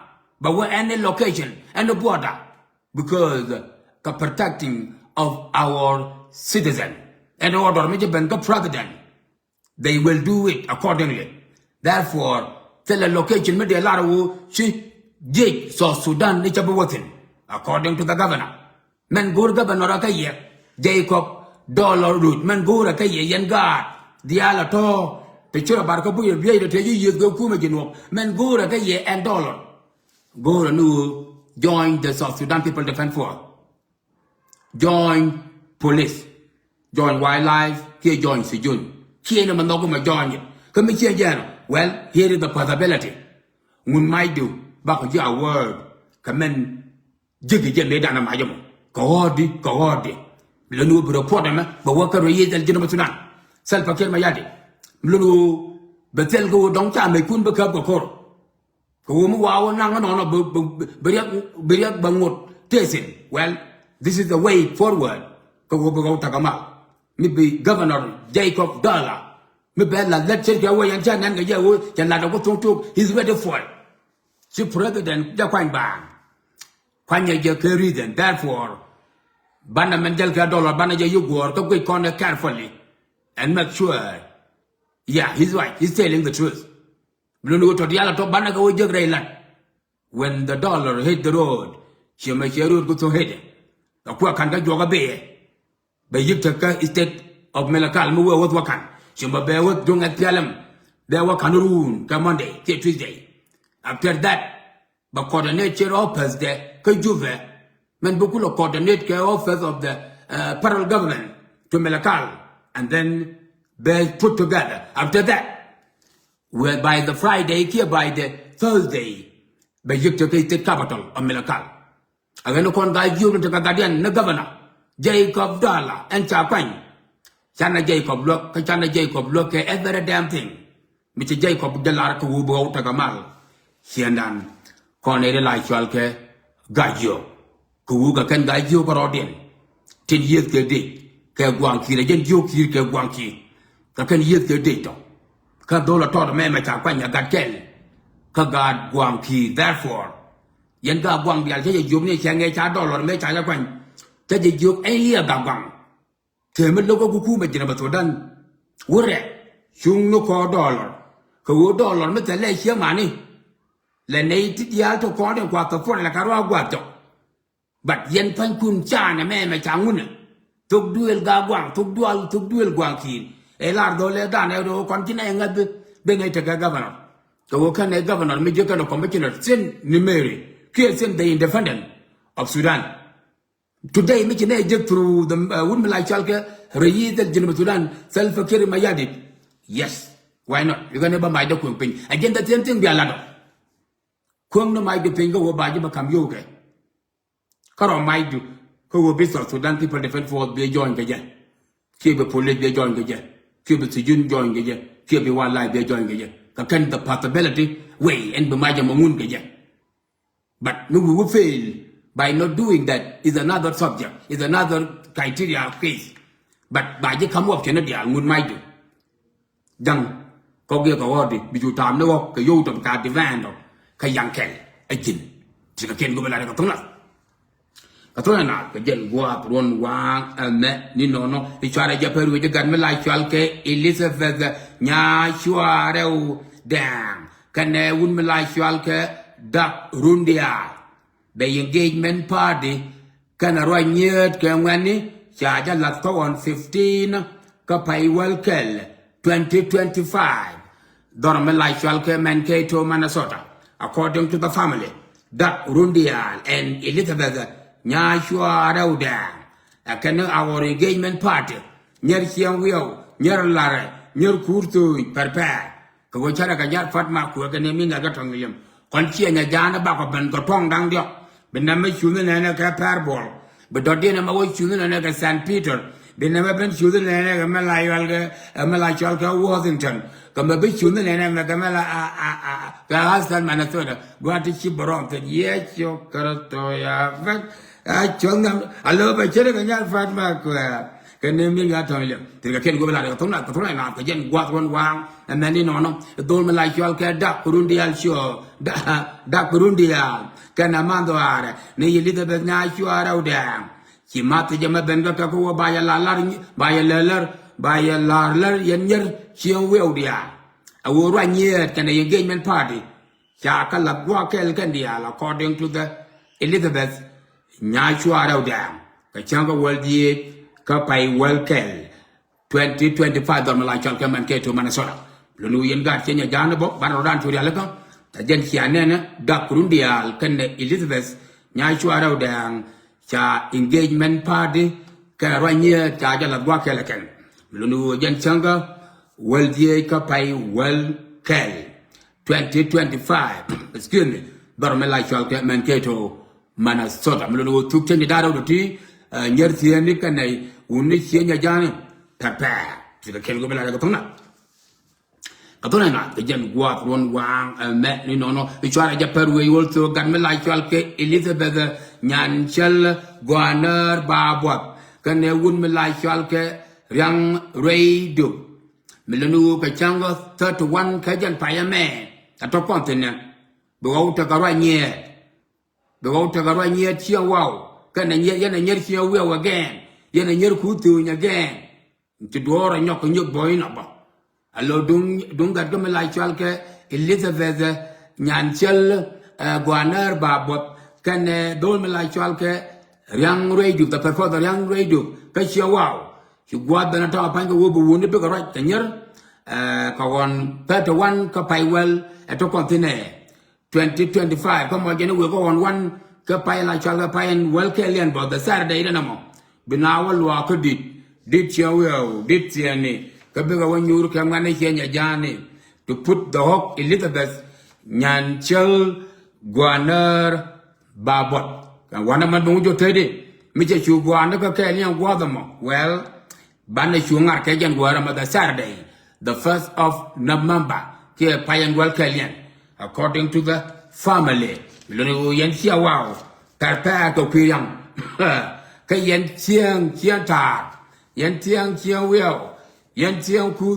bɛ wä any location, any border because kɛ protecting of our citizen. Any order mi ci ben kä president. They will do it accordingly. Therefore thilɛ location mi dee lar wu ci jiec South Sudan ni ca bi wä thin. According to the governor, mɛn go̱o̱r governor a kä yɛ Jacob Dollar Root, mɛn go̱o̱r a kä yɛ yɛn gaat diaal a tɔ̱. Te ci rɔ bar kä buc rɔ biey rɔ te ci yiëth kɛ kumɛ ji̱ nuɔk, mɛn go̱o̱r a kä yɛ ɛn Dollar. Go̱o̱r a ni wu join the South Sudan People Defense Force. Join police, join wildlife kiɛ join sijun. Kiɛ ni ma nhɔk ma join yɛ kä mi ciɛ jɛn. Well, here is the possibility. Ŋun macdu bak ji̱ a word kɛ mɛn ji̱ kɛ jɛ mëë dan a mac ɛmɔ kɛ ɣɔɔdi kɛ ɣɔɔdi. Lɛ ni wä bi report ɛmɛ bɛ wä kä rɔ yiëë thil ji̱n ɛmɛ Sudan. Salva Kiir Mayardit mi lɛ ni wä bɛ thil kɛ wä dɔ̱ŋ ca mɛckun bɛ käp kɛ ko̱r. Kɛ ɣöö mi wa wä naŋ ɛnɔnɔ bi riɛk bɛ ŋot tëë thi̱n. Well, this is the way forward. Kɛ ɣöö bi ɣɔw takä mal mi bi governor Jacob Dollar mi bɛ lath lät ce̱tkɛ wä yɛn cä nɛn kɛ jɛ ɣöö cɛ lat ɛ wä tho̱ŋ tok, he's ready for it. Ci president jɛ kuany baaŋ kuanyɛ jɛ kɛ reason. Therefore banɛ mɛn jäl kɛ Dollar banɛ jɛ yi guɔ̱ɔ̱r kä guic kɔn ɛ carefully and make sure. Yeah, he's right, he's telling the truth. Luni wä tɔt yal a tɔ banɛ kɛ wä jek rɛy lat. When the Dollar hit the road, ciɛ mɛ ciɛ road ku thok hit. A kuɛ kan kä juɔk a bee bɛ yik tek kä state of Malakal mi wee wäth wakan. Ciɛ mɛ bɛ wäth duŋ S P L M bɛ wakan ruun kä Monday kiɛ Tuesday. After that bɛ coordinate ciɛ office dɛ kä Jubɛ. Mɛn bi kulɛ coordinate kɛ office of the federal government to Malakal and then bɛ put together. After that, where by the Friday kiɛ by the Thursday bɛ yik tek kä state capital of Malakal. A ɣän kɔn gaa jiök ni tekɛ gatdiɛn ni governor Jacob Dollar ɛn ca kuany. Canɛ Jacob luäk kä canɛ Jacob luäk kɛ every damn thing. Mi ci Jacob jɛ lar kɛ wuu bi ɣɔw tekɛ mal. Ciɛndan kɔn ɛ ri la cual kɛ gaa jiök. Kɛ wuu kɛ kɛn gaa jiök kɛ rɔɔdiɛn tin yiëëth kɛ dec kɛ guaŋ ki̱i̱r ɛ jɛn jiök ki̱i̱r kɛ guaŋ ki̱i̱r. Kɛ kɛn yiëëth kɛ dec tɔ kä dhol a tɔt mɛ mɛ ca kuany a gat kɛl. Kä gaat guaŋ ki̱i̱r therefore yɛn gaat guaŋ diaal cä jɛ jiök ni cɛ ŋɛ ca Dollar mɛ ca jɛ kuany. Cä jɛ jiök ɛn liɛ gat guaŋ. Tëë mi lo̱k kä kukumɛ ji̱n a bɛ Sudan wurɛ cuŋ ni kɔɔr Dollar. Kɛ ɣöö Dollar mi thɛlɛ ciɛ mani lɛ nɛy ti diaal ti kɔɔr in kua thɔpuɔn lɛ ka ruaak gua̱a̱th jɔk. But yɛn pa̱nykun canɛ mɛmɛ ca ŋunɛ. Thok duëël gaa guaŋ thok dual thok duëël guaŋ ki̱i̱n. Ɛ lar dhol ɛ dan ɛ ro kɔn ci nɛ ŋäth bi, bi nɛ tekɛ governor. Kɛ ɣöö kɛn ɛ governor mi jiök kɛn ɛ commissioner since Nimeri kiɛ since the independent of Sudan. Today mi ci nɛ jiök through the, uh, wut mi la cɔal kɛ rɛyith al Junub Sudan, Salva Kiir Mayardit. Yes. Why not? Yukɛ nɛ ba mac dɛ kueŋ piny. Again, the same thing bia lat ɔ. Kueŋ ni mac di piny kä ɣöö ba ji̱ ba kam yio̱w kɛ. Kä rɔ macdu kä ɣöö bi South Sudan People Defense Force bi join kɛ jɛ. Kiɛ bi police bi join kɛ jɛ. Kiɛ bi sijun join kɛ jɛ. Kiɛ bi wildlife bi join kɛ jɛ. Kä kɛn the possibility way ɛn bi mac ɛmɔ ŋun kɛ jɛ. But mi wi̱i̱ wä fail by not doing that is another subject, is another criteria case. But ba ji̱ kam wä kɛn diaal ŋun macdu. Ja̱ŋ kɔk yɛ kɛ ɣɔɔdi bi cu taam ni ɣɔk kɛ yio̱w tɔm ka defend ɔ kɛ yaŋ kɛl. Ɛ ji̱n ci kɛ kiɛn go̱bɛ la kɛ thuŋ nath. Kɛ thuŋ nath kɛ jɛn gua̱a̱th ruɔ̱n waaŋ ɛmɛ ni nɔnɔ i̱ cuarɛ jɛ pär wi̱c i̱ gat mi la cual kɛ Elizabeth Nyacuarɛw Dɛŋ kɛnɛ wut mi la cual kɛ Dak Rundial. Bɛ engagement party kɛnɛ ruac nyiet kɛ ŋuɛ̈tni ca jɛ lath kä ɣɔn fifteen kä pay wäl kɛl twenty twenty-five. Dhɔr mi la cual kɛ Mankato, Minnesota. According to the family, Dak Rundial and Elizabeth Nyacuarɛw Dɛŋ ɛ kɛn our engagement party. Nyier Cieŋ Wiɛw, Nyier Larɛ, Nyier Kuur Thööny, Pɛrpɛɛr. Kɛ ɣöö cärɛ kɛ nyar Fatma Kuɛ kɛ ni mi ŋɛ̈r kɛ tɔ̱ŋ liɛm. Kɔn ciɛ nyɛ ja̱a̱n bakɔ ben kɛ tuɔ̱ŋ da̱ŋ diɔ̱k. Bi nɛmɛ cuŋni nɛnɛ kɛ Pɛrbuɔl. Bi dɔ̱diɛn ɛmɛ wä cuŋni nɛnɛ kɛ Saint Peter. Bi nɛmɛ ben cuŋni nɛnɛ kɛ mɛ la yual kɛ, ɛ mɛ la cɔl kɛ Worthington. Kɛ mɛ bi cuŋni nɛnɛ mɛ kɛ mɛ la a, a, a, kɛ Aston Minnesota. Gua̱a̱t ti ci bɛ rɔm thi̱n Yecu Kritho ya ben. A cuɔ̱ŋ nam a lo̱ bɛ cärɛ kɛ nyar Fatma Kuɛ. Kɛ ni mi ŋɛ̈r tɔ̱ŋ liɛm. Thil kɛ kiɛn go̱o̱p la kɛ thuŋ na kɛ thuŋ na kɛ jɛn gua̱a̱th ruɔ̱n waaŋ. Ɛmɛn inɔnɔ dhol mi la cual kɛ Dak Rundial cuɔ, Dak, Dak Rundial kɛnɛ mandhuaarɛ ni Elizabeth Nyacuarɛw Dɛŋ. Ci math jɛ mɛ ben kä kɛ kä wä ba yɛ la lar, ba yɛ lɛ lär, ba yɛ lar lär yɛn Nyier Cieŋ Wiɛw diaal. A wä ruac nyiet kɛnɛ engagement party. Ca kɛ lath gua̱a̱th kɛl kɛn diaal according to the Elizabeth Nyacuarɛw Dɛŋ. Kɛ cäŋ kä wäl dhieec kä pay wäl kɛl twenty twenty-five dhɔr mi la cɔl kɛ Mankato, Minnesota. Luni wi̱i̱ yɛn gaat cieny a ja̱a̱n bä banɛ rɔ dan cu rialikä. Tɛ jɛn cia nɛnɛ Dak Rundial kɛnɛ Elizabeth Nyacuarɛw Dɛŋ ca engagement party kɛnɛ ruac nyiet ca jɛ lath gua̱a̱th kɛl ɛ kɛn. Luni wi̱i̱ jɛn cäŋ kä wäl dhieec kä pay wäl kɛl twenty twenty-five, excuse me, dhɔr mi la cɔl kɛ Mankato, Minnesota. Mi luni wä thuk cieŋ da̱rɛ wä ti, eh, Nyier Thieni kɛnɛ wuni cieny a ja̱a̱n Pɛrpɛɛr. Ci kɛ kiɛn go̱o̱p la kɛ thuŋ na. Kɛ thuŋ na kɛ jɛn gua̱a̱th ruɔ̱n waaŋ ɛmɛ ni nɔnɔ i̱ cuarɛ jɛ pär wi̱i̱ wä thuk gat mi la cɔl kɛ Elizabeth Nyancäl Gua̱a̱näär Babuɔth kɛnɛ wut mi la cɔl kɛ Riaŋ Rueyduk. Mi luni wä kɛ cäŋ kä thirty-one kɛ jɛn payɛ mɛ. Ɛ tɔ kɔn thi̱n nɛ. Bi ɣɔw tekɛ ruac nyiɛɛt. Bi ɣɔw tekɛ ruac nyiɛɛt Cieŋ Waw. Kɛnɛ Nyier, yɛn ɛ Nyier Cieŋ Wiɛw again. Yɛn ɛ Nyier Kuur Thööny again. Ci duɔɔr ɛ nyɔk kɛ nyök bɔy nɔ bä. A lo̱ duŋ, duŋ gat kä mi la cual kɛ Elizabeth, eh, Nyancäl, eh, Gua̱a̱näär Babuɔth. Kɛnɛ, eh, dhol mi la cual kɛ Riaŋ Rueyduk, the purpose of Riaŋ Rueyduk. Kä Cieŋ Waw. Ci gua̱a̱th ben a tɔ̱ a pa̱ny kɛ wä bi wuni bikɛ ruac kɛ Nyier. Eh, kɛ ɣɔn thirty-one kä pay wäl ɛ tɔ kɔn thi̱n ɛ. Twenty twenty-five kä mɔ jɛn i̱ wëë kä ɣɔn wan kä pay la cual kä pay in wäl kɛɛliɛn bä the Saturday den ɛmɔ. Bi na wä luaak kä dit, dit Cieŋ Wiɛw, dit Thieni kä bikɛ wä nyuur kɛ ŋuɛ̈tni cieny a ja̱a̱ni. To put the hawk Elizabeth Nyancäl Gua̱a̱näär Babuɔth. Kɛ wanɛ man bi ŋu jɔ tëëdi mi cɛ cu gua̱a̱ni kä kɛɛliɛn gua̱a̱th ɛmɔ. Well, banɛ cu ŋa̱r kɛ jɛn wäär ɛmɛ the Saturday, the first of November, kiɛ pay in wäl kɛɛliɛn. According to the family, mi luni wä yɛn Cieŋ Waw, Pɛrpɛɛr kɛ kui̱ Riaŋ. Kä yɛn Cieŋ, Cieŋ Taar, yɛn Cieŋ, Cieŋ Wiɛw, yɛn Cieŋ Kuur